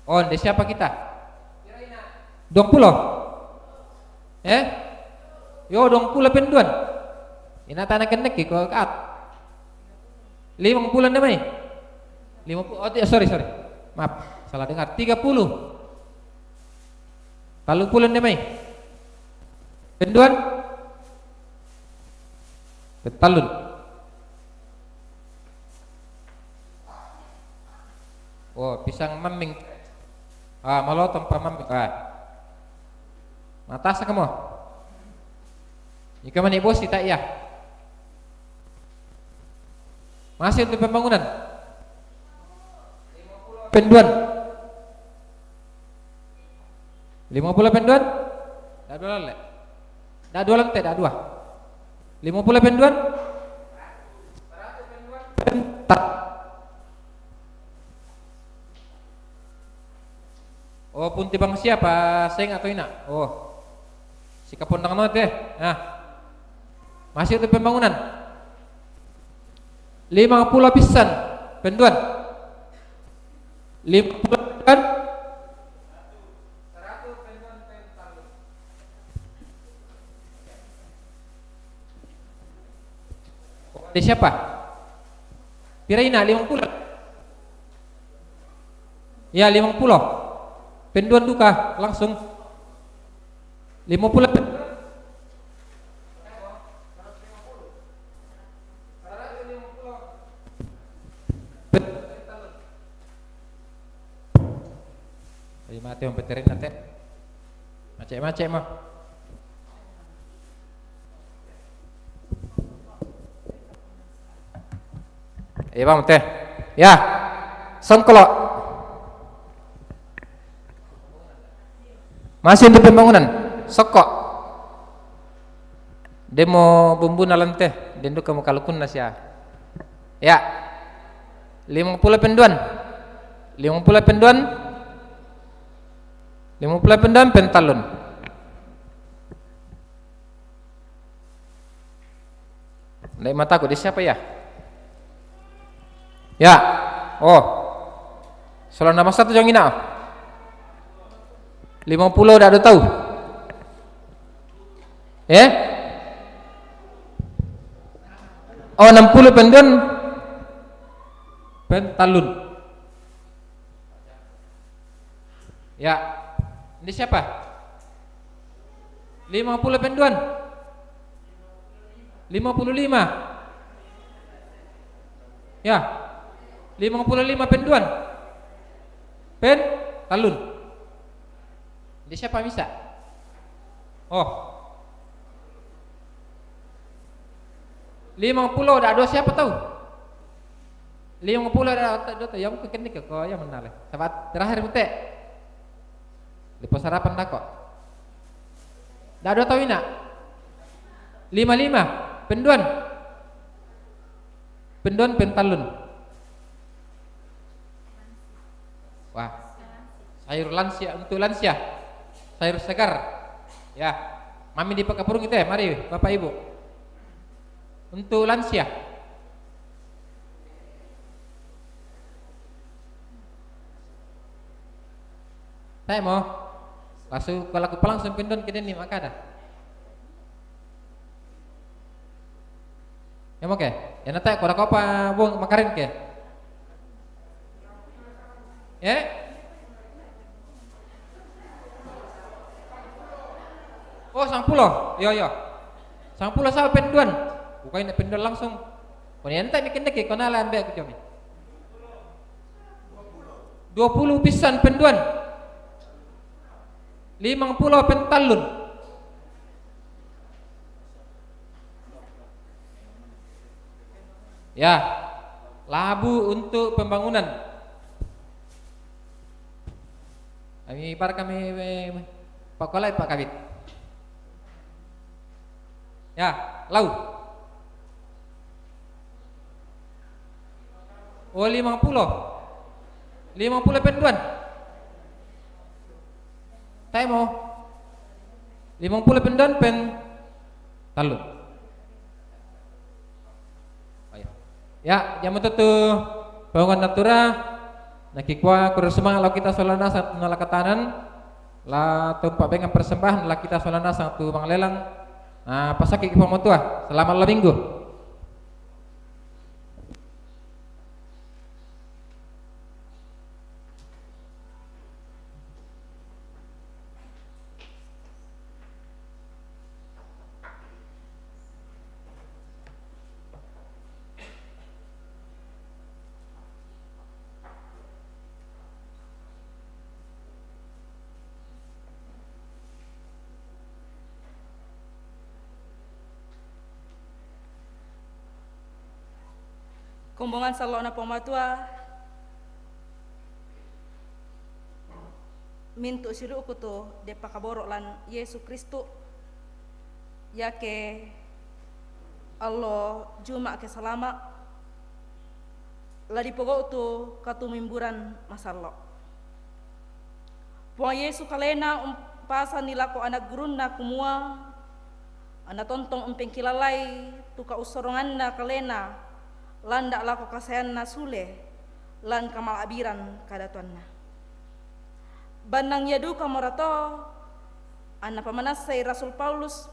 Oh, nde siapa kita? Duang pulo. Eh? Yo, duang pulo penduan. Ina tana kennek ko' kaat. Limang pulo nde mai. Lima puluh. Oh, ti-, sorry, sorry. Maaf, salah dengar. Tiga puluh. Tallung pulo nde mai. Penduan? Pentallun. Oh, pisang mamming. Ah, malotong pa mamming. Ah. Matasa' kamo. Ika mani bosi ta' iya. Masih untuk pembangunan. Penduan. Lima pulo penduan? Da'a dua lalle. Da'a dua lante, da'a dua. Lima pulo penduan? Penta. Oh, punti bang siapa? Seng atau ina? Oh. Sika pondang no te. Nah. Masih untuk pembangunan. Lima pulo pissan. Penduan. Lima pulo penduan. Di siapa? Pira ina? Limang pulo. Ya, limang pulo. Penduan duka, langsung. Limang pulo. Ay, mati ang peterin natin. Mace'-mace' mo. Eh, bang, teh. Ya. Songkolo'. Masih untuk pembangunan. Sokko'. Demo bumbu na lante. Dendu kamu kalukunna sia. Ya. Limang pulo penduan. Limang pulo penduan. Limang pulo penduan pentallun. Nde' mataku di siapa ya? Ya. Oh. Sola nama satu jong ina. Limang pulo da'a du tau. Eh? Oh, enam puluh penduan. Pentallun. Ya. Ini siapa? Limang pulo pen duan. Limang pulo lima. Ya. Limang pulo lima pen duan. Pen tallun. Di siapa misa? Oh. Limang pulo, dak do siapa tau? Limang pulo dak do tau, yang mungkin ni ke, ko yang mana le? Sabat terakhir mute. Lipo sarapan dako. Dak do tau ina. Lima lima. Pen duan. Pen duan pen tallun. Wah. Sayur lansia, untuk lansia. Sayur segar. Ya. Mami di Pakapurung itu ya, mari Bapak Ibu. Untuk lansia. Saya mau. Langsung, kalau aku langsung pen duan ke deni maka ada. Ya, oke. Ya, nanti aku ada kopa bung makarin ke. Ya? Oh, sangpulo. Yo, yo. Sangpulo sa pen duan. Bukan ini pen duan langsung. Kau ni nanti bikin deki, kau nala ambil aku jomi. Dua pulo pisan pen duan. Limang pulo pen tallun. Ya, labu untuk pembangunan. Kami par kami, eh, pakolai Pak Kabid. Ya, lau. Oh, limang pulo. Limang pulo pen duan. Taimo. Limang pulo pen duan pen tallun. Ayo. Ya, jamu tutu. Paungan natura. Nakikua kurus semangat lau kita solana satu nala katanan. La tumpak bengan persembahan la kita solana satu bang lelang. Ah, pasaki ki pamatua. Selamat la minggu. Kombongan sallo'na Puang Matua, mintu' sidu'ku tu dipakaboro' lan Yesu Kristu, iake allo Juma' ke salama', la dipogau' tu katumimburan masallo'. Puang Yesu kalena umpasanni lako ana' gurunNa kumua, anna tontong umpengkilalai tu kaussoronganna kalena landa' lako kasaeanna sule lan kamala'biran kadatuanna. Bannang ia dukamora to, anna pamanassai Rasul Paulus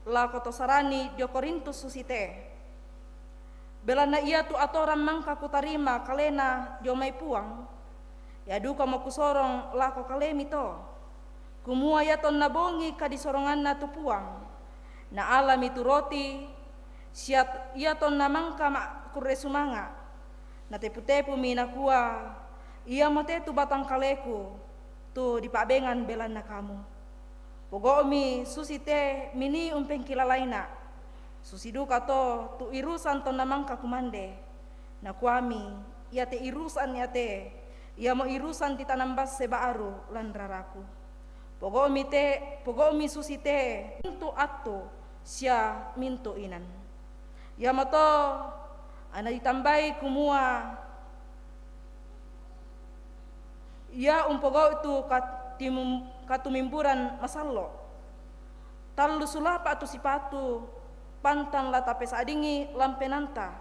lako to sarani dio Korintus susite. Belanna iatu atoran mangka kutarima kalena dio mai Puang, ia dukamo kusorong lako kalemi to, kumua iatonna bongi kadisoronganna tu Puang, naalami tu roti, sia iatonna mangka ma-, kurre sumanga', natepu-tepumi nakua, iamote tu batang kaleku, tu dipa'bengan belanna kamu. Pogau'mi susite minii umpengkilalaina', susi duka to tu irusan tonna mangka kumande, nakuami, iate irusan iate, iamo irusan titanam basse ba'ru lan raraku. Pogau'mi te, pogau'mi susite mintu' attu sia mintu' inan. Iamoto anna ditambai kumua, ia umpogau'i tu katimum-, katumimburan masallo'. Tallu sulapa' tu sipatu, pantang la tapesa'dingi lan penaanta,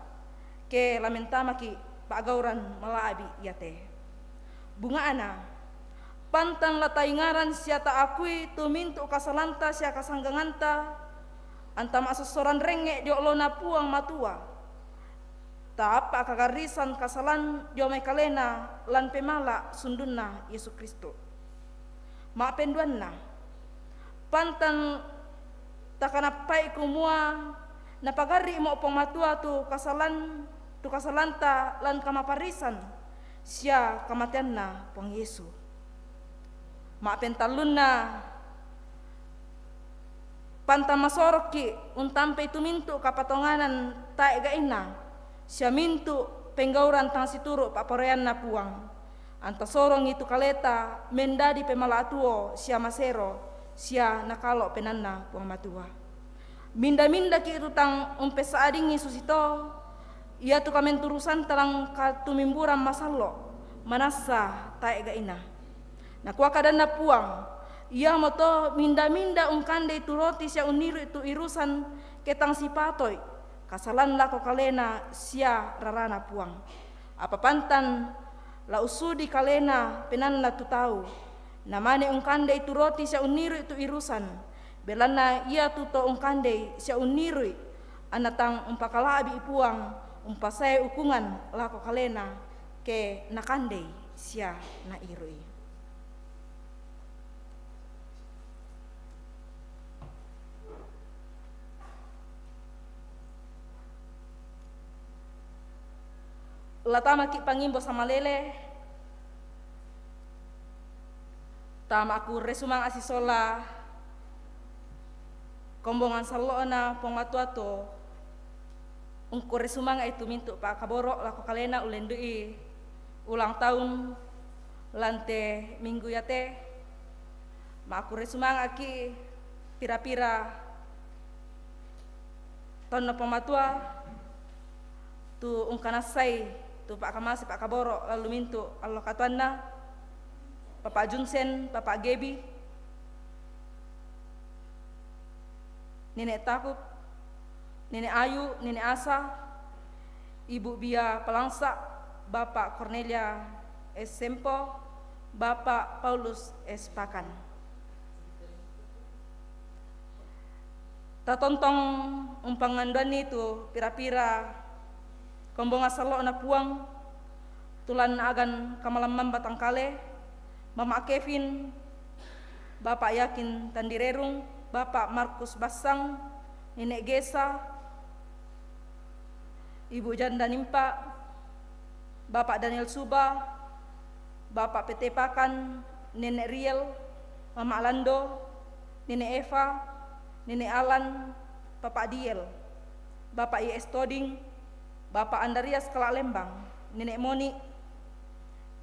ke la mentamaki' pa'gauran mala'bi' iate. Bunga'na, pantang la taingaran sia ta'akui tu mintu' kasalanta sia kasangganganta, anta ma'sossoran rengnge' dio olona Puang Matua, taappa' kagarrisan kasalan dio mai kalena lan pemala' sundunna Yesu Kristu. Ma'penduanna, pantang Takanappa'i kumua napagarri'mo Puang Matua tu kasalan, tu kasalanta lan kamaparisan sia kamateanNa Puang Yesu. Ma'pentallunna, pantang masorokki' untampei tu mintu' kapatonganan tae' ga'inna sia mintu' penggauran tang situru' pa'poraianNa Puang. Anta sorongi tu kaleta mendadi pemala' tuo sia masero sia nakalo' penaanNa Puang Matua. Minda-mindaki' tu tang umpessa'adingi susito, iatu kamenturusanta lan katumimburan masallo', manassa tae' ga'inna. Nakua kadanNa Puang, iamoto minda-minda ungkandei tu roti sia unniru'i tu irusan ke tang sipatoi, kasalan lako kalena sia rarana Puang. Apa pantan la usudi kalena penaanna tu tau, namane ungkandei tu roti sia unniru'i tu irusan, belanna iatu to ungkandei sia unniru'i, anna tang umpakala'bi'i Puang umpasae ukungan lako kalena ke nakandei sia nairu'i. Latamaki' pangimbo samalele, tama aku resumang asisola kombongan sallo'na Puang Matua to, ungkure sumanga'i tu mintu' pa'kaboro' lako kalena ulendu'i ulang tahun lante minggu iate, ma'kure sumanga'ki' pira-pira taunna Puang Matua tu ungkanassai tu pa'kamase pa'kaboro' lallu mintu' allo katuanna, Papa Junsen, Papa Gebi, Nene' Takup, Nene' Ayu, Nene' Asa, Ibu Bia Palangsa, Bapa' Cornelia S. Sempo, Bapa' Paulus S. Pakan. Tatontong umpanganduanni tu pira-pira kombongan sallo'na Puang, tulan agan kamalamman batangkale, Mama' Kevin, Bapa' Yakin Tandirerung, Bapa' Markus Bassang, Nene' Gesa, Ibu Janda Nimpa, Bapa' Daniel Suba, Bapa' Pete Pakan, Nene' Riel, Mama' Lando, Nene' Eva, Nene' Alan, Papa' Diel, Bapa' I S Toding, Bapa' Andarias Kala Lembang, Nene' Moni,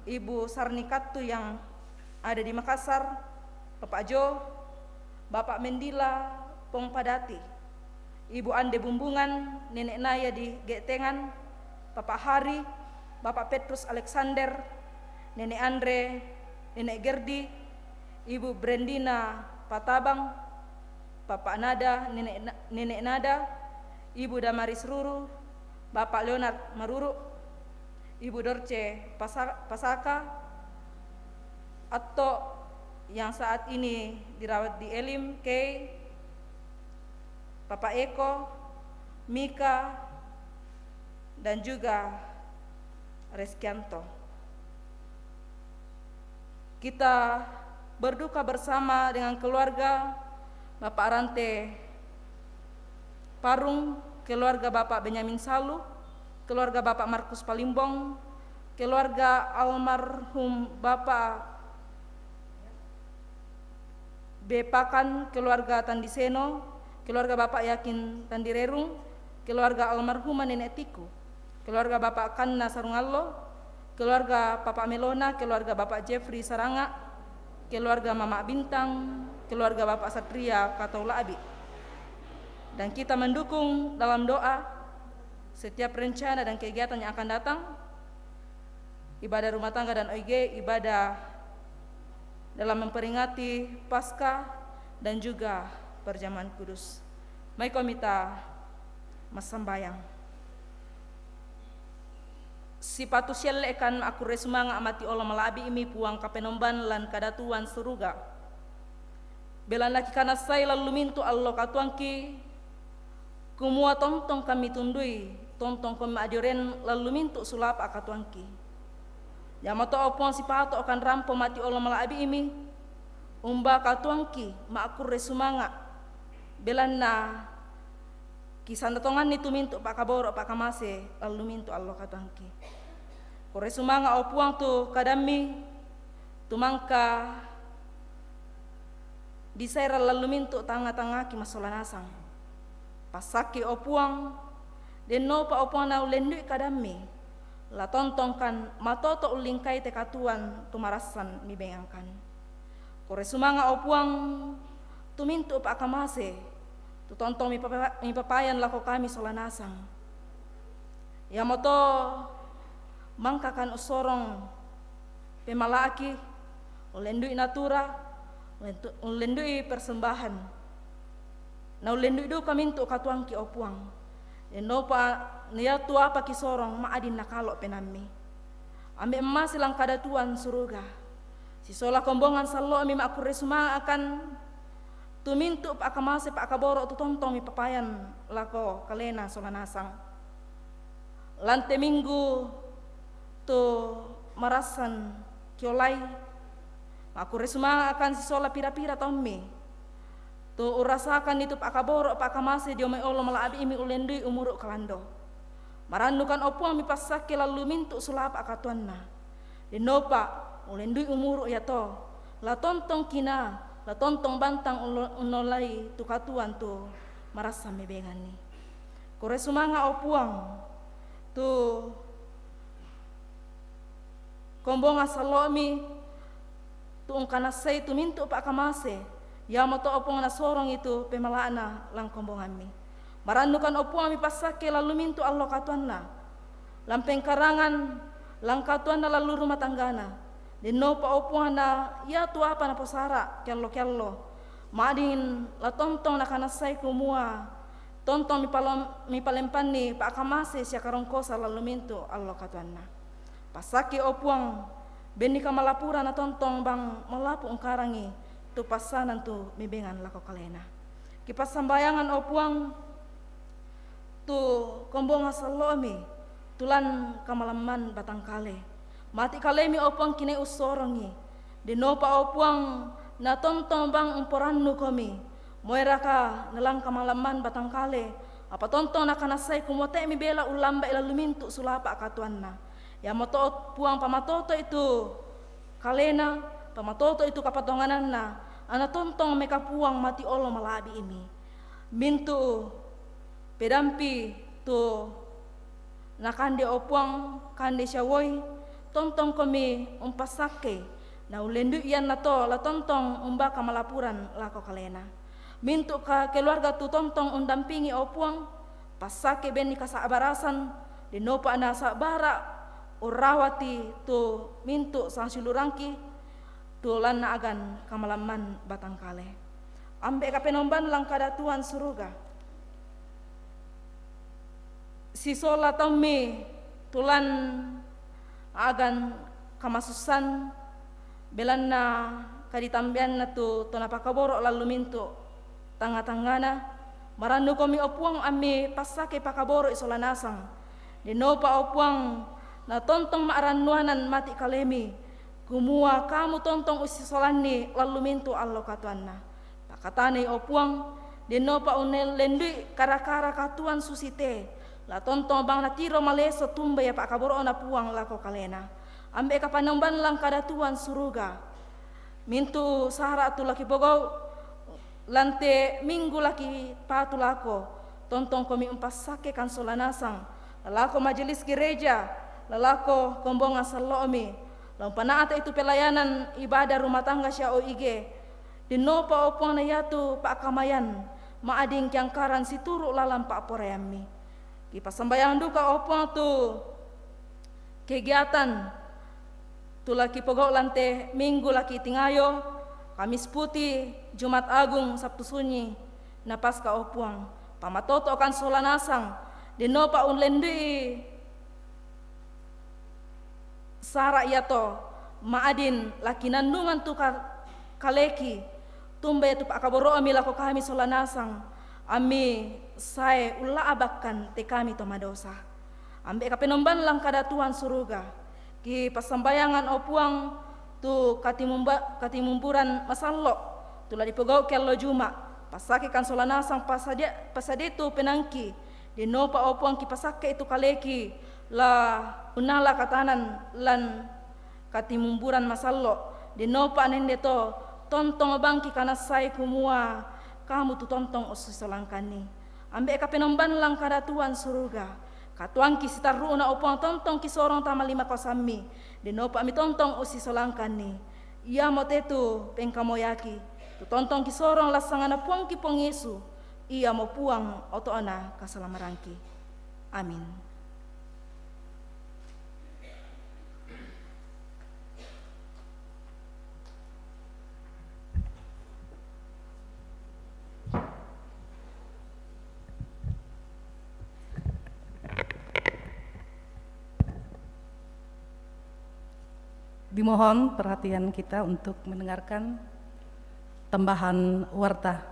Ibu Sarni Kattu yang ada di Makassar, Papa' Jo, Bapa' Mendila Pong Padati, Ibu Ande Bumbungan, Nene' Naya di Ge'tengan, Papa' Hari, Bapa' Petrus Alexander, Nene' Andre, Nene' Gerdi, Ibu Brendina Patabang, Papa' Nada, Nene', Nene' Nada, Ibu Damaris Ruru, Bapa' Leonard Maruru, Ibu Dorce Pasa-, Pasaka, Atto yang saat ini dirawat di Elim, Kei, Papa Eko, Mika, dan juga Reskianto. Kita berduka bersama dengan keluarga Bapak Rante Parung, keluarga Bapak Benyamin Salu, keluarga Bapak Markus Palimbong, keluarga almarhum Bapak Bepakan, keluarga Tandiseno, keluarga Bapak Yakin Tandirerung, keluarga almarhumah Nenek Tiku, keluarga Bapak Kanna Sarungallo, keluarga Papa Melona, keluarga Bapak Jeffrey Saranga, keluarga Mama Bintang, keluarga Bapak Satria Kataulabi. Dan kita mendukung dalam doa setiap rencana dan kegiatan yang akan datang, ibadah rumah tangga dan O I G, ibadah dalam memperingati Paskah, dan juga perjamuan kudus. Mai ko mita massambayang. Sipatu sielle'kan akkurre sumanga' mati olo mala'bi'mi Puang Kapenomban lan Kadatuan Suruga. Belanna kikanassai lallu mintu' allo katuangki, kumua tontong kami tundui, tontong kami ma'joren lallu mintu' sulapa' katuangki. Iamoto, o Puang, sipato' kan rampo mati olo mala'bi'mi, umba katuangki ma'kurre sumanga', Belanna kisanatonganni tumintu' pakaboro' pakamase lallu mintu' allo katuangki. Kore sumanga' o Puang tu kadammi, tumangka bisaira lallu mintu' tangnga-tangngaki massola nasang. Passakki o Puang, dennopa o Puang naullendu'i kadammi, la tontongkan matoto' ullingkai te katuoan tu marassan mibengangkan. Kore sumanga' o Puang, tumintu' pakamase, tu tontong mipapa-, mipapayan lako kami sola nasang. Iamoto mangkakan ussorong pemala'ki, ullendu'i natura, ullendu-, ullendu'i persembahan. Naullendu'i duka mintu' katuoangki o Puang. Dennopa na iatu apa kisorong ma'adin nakalo' penaammi. Ambe' mase lan kadatuan suruga. Sisola kombongan sallo'mi ma'kurre sumanga'kan tumintu' pakamase pakaboro' tu tontong mipapayan lako kalena sola nasang. Lan te minggu tu marassan kiolai, ma'kurre sumanga'kan sisola pira-pira taummi tu urasakanni tu pakaboro' pakamase dio mai ollo mala'bi'mi ullendu'i umuru' kalando. Marannukan o Puang mipassakke lallu mintu' sulapa' katuoanna. Dennopa ullendu'i umuru' iato, la tontong kinaa, la tontong bantang ullo-, unnolai tu katuoan tu marassan mebenganni. Kore sumanga' o Puang, tu kombongan sallo'mi, tu ungkanassai tumintu' pakamase, iamoto o Puang nasorongi tu pemala'na lan kombongammi. Marannukan o Puang mipassakke lallu mintu' allo katuoanna, lan pengkarangan, lan katuoanna lallu rumah tanggana. Dennopa o Puang na iatu apa naposara' keallo-keallo, ma'adin la tontong nakanassai kumua tontong mipalem-, mipalempanni pakamase sia karongkosa lallu mintu' allo katuoanna. Passakke o Puang, benni kamalapuran na tontong bang malapu ungkarangi tu passanan tu mebengan lako kalena. Kipassambayangan o Puang tu kombongan sallo'mi tu lan kamalamman batangkale. Mati' kalemi o Puang kinai ussorongi. Dennopa o Puang na tontong bang umporannukomi. Moeraka na lan kamalamman batangkale, apa tontong nakanassai kumua te' mibela ullamba'i lallu mintu' sulapa' katuoanna. Iamoto o Puang pamatotoi tu kalena, pamatotoi tu kapatongananna, ana tontong mekapuang mati' ollo mala'bi'mi. Mintu' pedampi tu nakande o Puang, kande sia uoi, tontongkomi umpassakkei, naullendu'i iannato la tontong umbaa kamalapuran lako kalena. Mintu' ka-, keluarga tu tontong undampingi o Puang, passakke benni kasa'barasan, dennopa nasa'bara' urrawati tu mintu' sangsiulurangki, tu lan aagan kamalamman batangkale. Ambe' kapenomban lan kadatuan suruga. Sisola taummi tu lan aagan kamasussan, belanna kaditambeanna tu to napakaboro' lallu mintu' tangnga-tangngana, marannukomi o Puang ammi passakke pakaboro'i sola nasang. Dennopa o Puang na tontong ma'rannuanan mati' kalemi, kumua kamu tontong ussisolanni lallu mintu' allo katuoanna. Pakatanai o Puang, dennopa unnellendu'i kara-kara katuoan susite, la tontong bang natiro maleso tumbai pakaboro'na Puang lako kalena. Ambe' kapanomban lan kadatuan suruga. Mintu' sara' tu la kipogau' lan te minggu la kipatu lako, tontongkomi umpassakkekan sola nasang, la lako majelis gereja, la lako kombongan sallo'mi, la umpana'tei tu pelayanan ibadah rumah tangga sia O I G, dennopa o Puang na iatu pa'kamayan, ma'adin kiangkaran situru' lalan pa'poraiammi. Kipassambayangan duka o Puang tu kegiatan tu la kipogau' lan te minggu la kitingayo, Kamis Putih, Jumat Agung, Sabtu Sunyi, na Paska o Puang. Pamatoto'kan sola nasang, dennopa ullendui sara' iato, ma'adin la kinannungan tu ka-, kaleki, tumbai tu pa'kaboro'mi lako kami sola nasang, ammi sae ulla'bakkan te kami to madosa. Ambe' kapenomban lan kadatuan suruga, kipassambayangan o Puang tu katimumba-, katimumburan masallo', tu la dipogau'ki allo Juma', Passakekan sola nasang pasade-, pasadetu' penaangki, dennopa o Puangki pasakke'i tu kaleki la unnala katanan lan katimumburan masallo', dennopa nende to tontong bangki kanassai kumua kamu tu tontong ussisolangkanni. Ambe'ka penomban lan kadatuan suruga, katuoangki sitarru'na o Puang tontong kisorong tama lima kosammi, dennopa mitontong ussisolangkanni. Iamote tu pengkamoyaki, tu tontong kisorong lan sangana Puangki Puang Yesu, iamo Puang oto'na kasalamarangki. Amin. Dimohon perhatian kita untuk mendengarkan tambahan warta.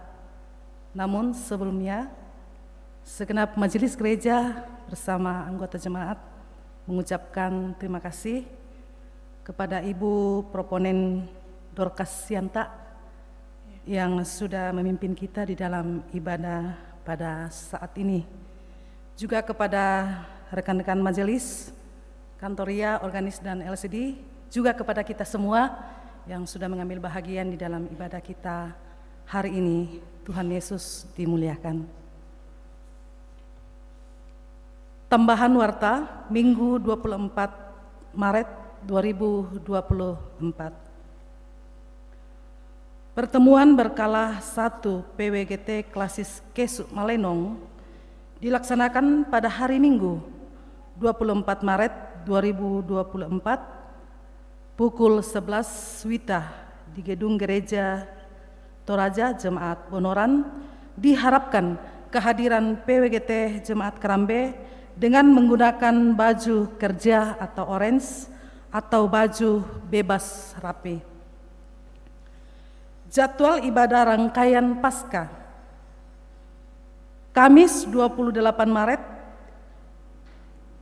Namun sebelumnya, segenap majelis gereja bersama anggota jemaat mengucapkan terima kasih kepada Ibu Proponen Dorcas Sianta yang sudah memimpin kita di dalam ibadah pada saat ini. Juga kepada rekan-rekan majelis, kantoria, organis, dan L C D, juga kepada kita semua yang sudah mengambil bahagian di dalam ibadah kita hari ini. Tuhan Yesus dimuliakan. Tambahan warta, Minggu dua puluh empat Maret dua ribu dua puluh empat. Pertemuan berkala satu P W G T Klasis Kesu Malenong dilaksanakan pada hari Minggu, dua puluh empat Maret dua ribu dua puluh empat, pukul sebelas wita di Gedung Gereja Toraja Jemaat Bonoran. Diharapkan kehadiran P W G T Jemaat Karambe dengan menggunakan baju kerja atau orange atau baju bebas rapi. Jadwal ibadah rangkaian Paskah. Kamis dua puluh delapan Maret,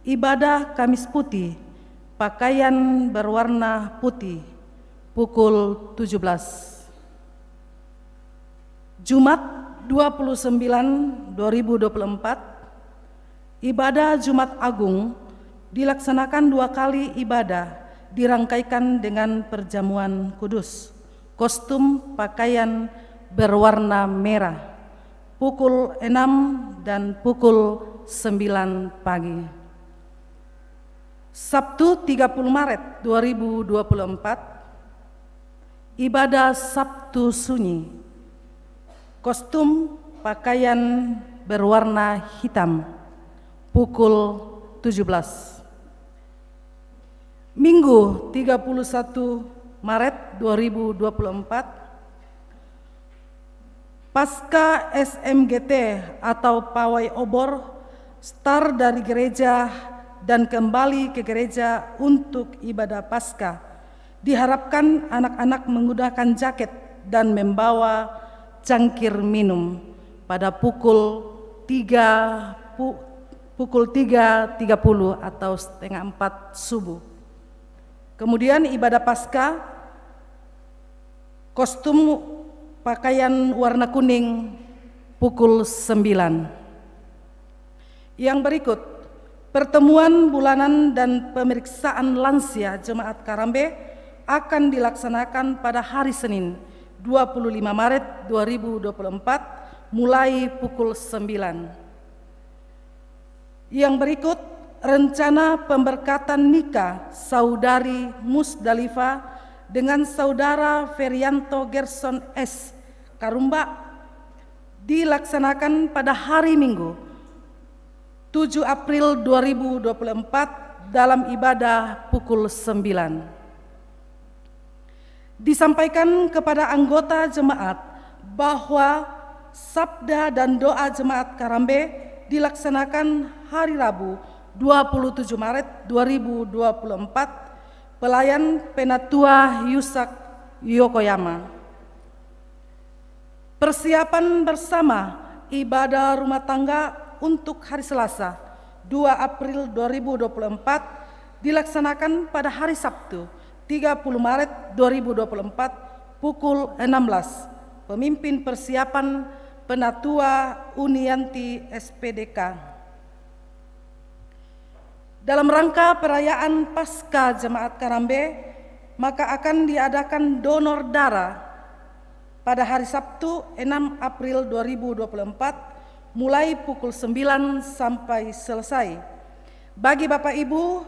ibadah Kamis Putih, pakaian berwarna putih, pukul tujuh belas. Jumat dua puluh sembilan dua ribu dua puluh empat, ibadah Jumat Agung dilaksanakan dua kali ibadah, dirangkaikan dengan perjamuan kudus. Kostum pakaian berwarna merah, pukul enam dan pukul sembilan pagi. Sabtu tiga puluh Maret dua ribu dua puluh empat, ibadah Sabtu Sunyi, kostum pakaian berwarna hitam, pukul tujuh belas. Minggu tiga puluh satu Maret dua ribu dua puluh empat, Pasca S M G T atau pawai obor, star dari gereja dan kembali ke gereja untuk ibadah Pasca. Diharapkan anak-anak menggunakan jaket dan membawa cangkir minum pada pukul tiga pu-, pukul tiga tiga puluh atau setengah empat subuh. Kemudian ibadah Pasca, kostum pakaian warna kuning, pukul sembilan. Yang berikut, pertemuan bulanan dan pemeriksaan lansia Jemaat Karambe akan dilaksanakan pada hari Senin, dua puluh lima Maret dua ribu dua puluh empat, mulai pukul sembilan. Yang berikut, rencana pemberkatan nikah Saudari Musdalifa dengan Saudara Ferianto Gerson S Karumba dilaksanakan pada hari Minggu, tujuh April dua ribu dua puluh empat, dalam ibadah pukul sembilan. Disampaikan kepada anggota jemaat bahwa sabda dan doa jemaat Karambe dilaksanakan hari Rabu, dua puluh tujuh Maret dua ribu dua puluh empat, pelayan Penatua Yusak Yokoyama. Persiapan bersama ibadah rumah tangga untuk hari Selasa, dua April dua ribu dua puluh empat, dilaksanakan pada hari Sabtu, tiga puluh Maret dua ribu dua puluh empat, pukul enam belas. Pemimpin persiapan Penatua Unianti S P D K. Dalam rangka perayaan Paskah Jemaat Karambe, maka akan diadakan donor darah pada hari Sabtu, enam April dua ribu dua puluh empat, mulai pukul sembilan sampai selesai. Bagi Bapak Ibu,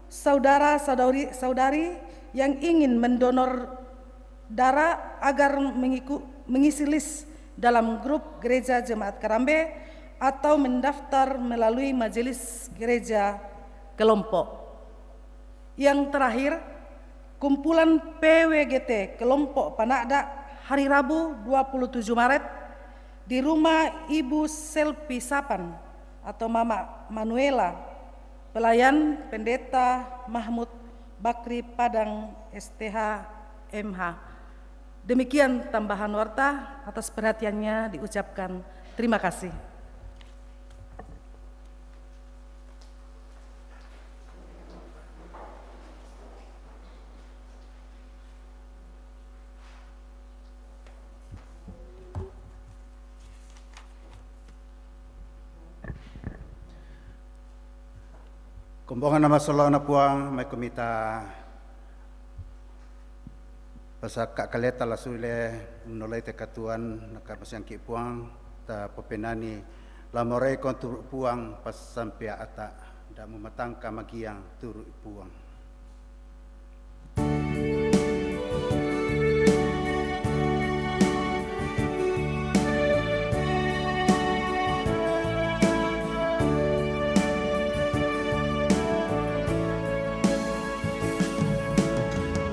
saudara-saudari saudari yang ingin mendonor darah agar mengiku- mengisi list dalam grup gereja jemaat Karambe atau mendaftar melalui majelis gereja kelompok. Yang terakhir, kumpulan P W G T kelompok Panakdak hari Rabu dua puluh tujuh Maret di rumah Ibu Selpi Sapan atau Mama Manuela, pelayan Pendeta Mahmud Bakri Padang S T H M H. Demikian tambahan warta, atas perhatiannya diucapkan terima kasih. Kombongan nama solana Puang, mai ko mita pasaka kaleta la sule, unolai te katuan, naka masiangki Puang, ta popenani, la morai kon turu Puang, pasampea ata, damu matangka magiang turu Puang.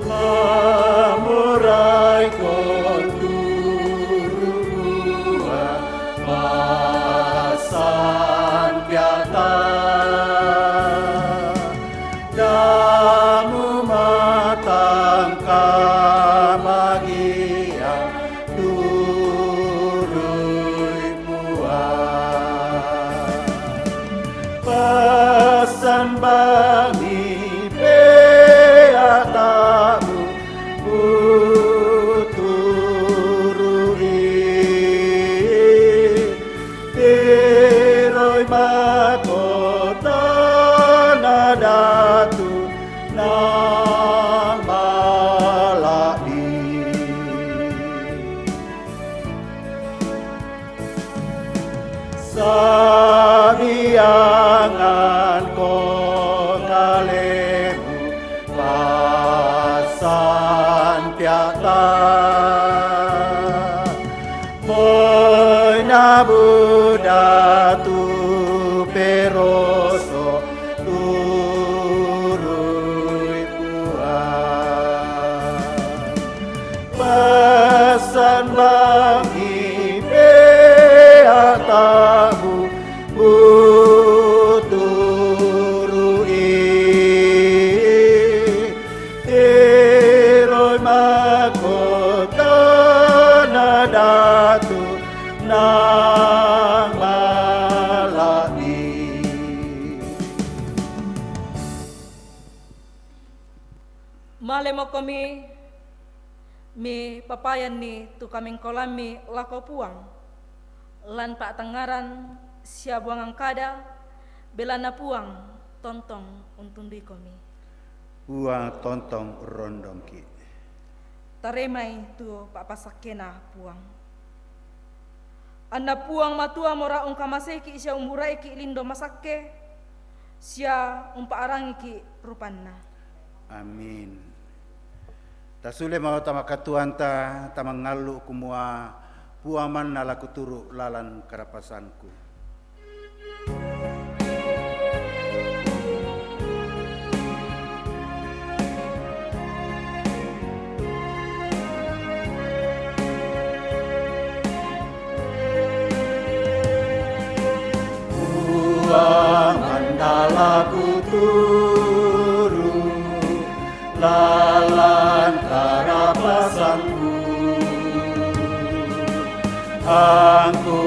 La morai kon turu Puang, pasampea ata, damu matangka magiang turu Puang. Pasambangi pe atamu, puturu i, tiroi ma ko tana datu nang malai. Sabiangan ko kalemu pasampea ata, moi namu datu peroso turu Puang. Pasambangi pe atamu, puturu i, tiroi ma ko tana datu nang malai. Male moko mi, mi papayanni tu kamingkolammi lako Puang, lan pa'tangngaran sia buangan kada, belana Puang tontong untunduikomi. Puang tontong rondongki. Taremai tu pa'pasakkena Puang. Anna Puang Matua mora ungkamaseiki sia umburaiki lindo masakke, sia umpa'rangiki rupanna. Amin. Tasule mao tama katuanta, tamangallu kumua, Puang manna la kuturu lalan karapasanku. Puang manna la kuturu lalan karapasanku. Angku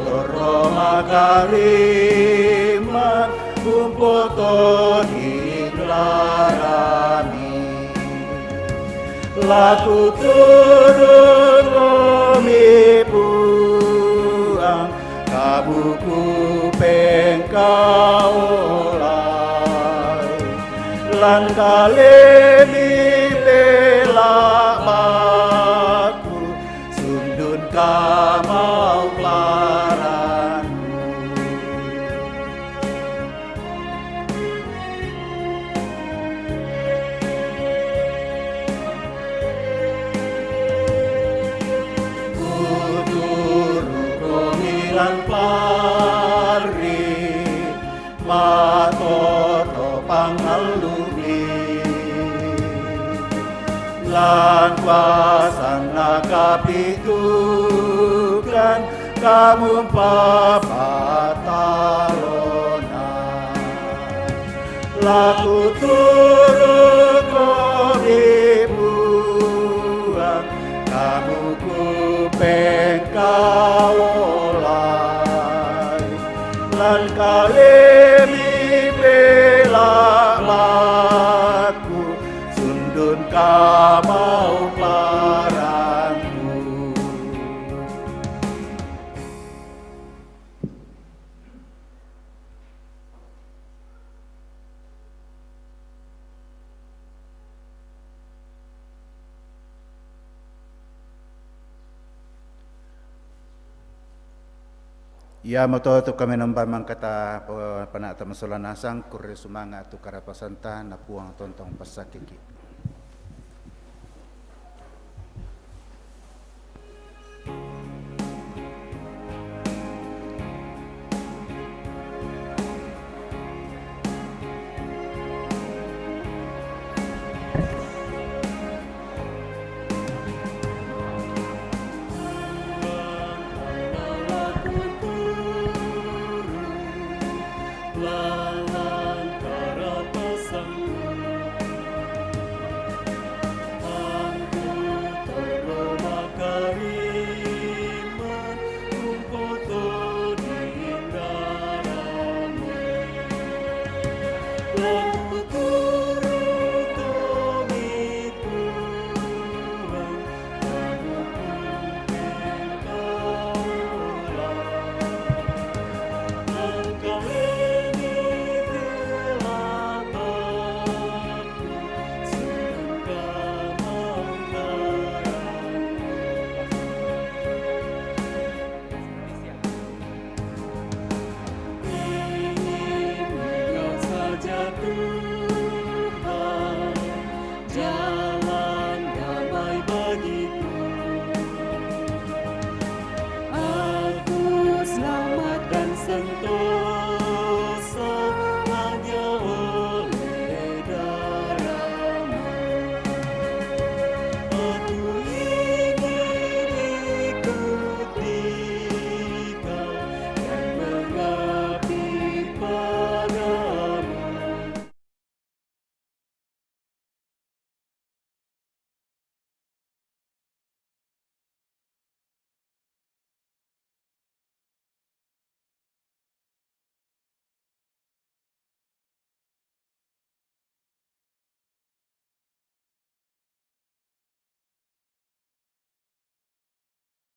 torro makarimma umpotohing larami. La kuturu komi Puang. Ku pengkaolai, lan kalemi pela maku, sundun kamau paranku. Kuturu komilan pari, matoto pangalumi. Lan kuasan nakapitukan kamu papatalona. Laku turu ko di buang, kamu ku pengkaolai. Lan kalemi pela maku, sundun kamau paranku. Ia moto tu kami nombang mangkata, penata masola nasang kuri sumanga tu karapasanta napuang tontong pasakiki.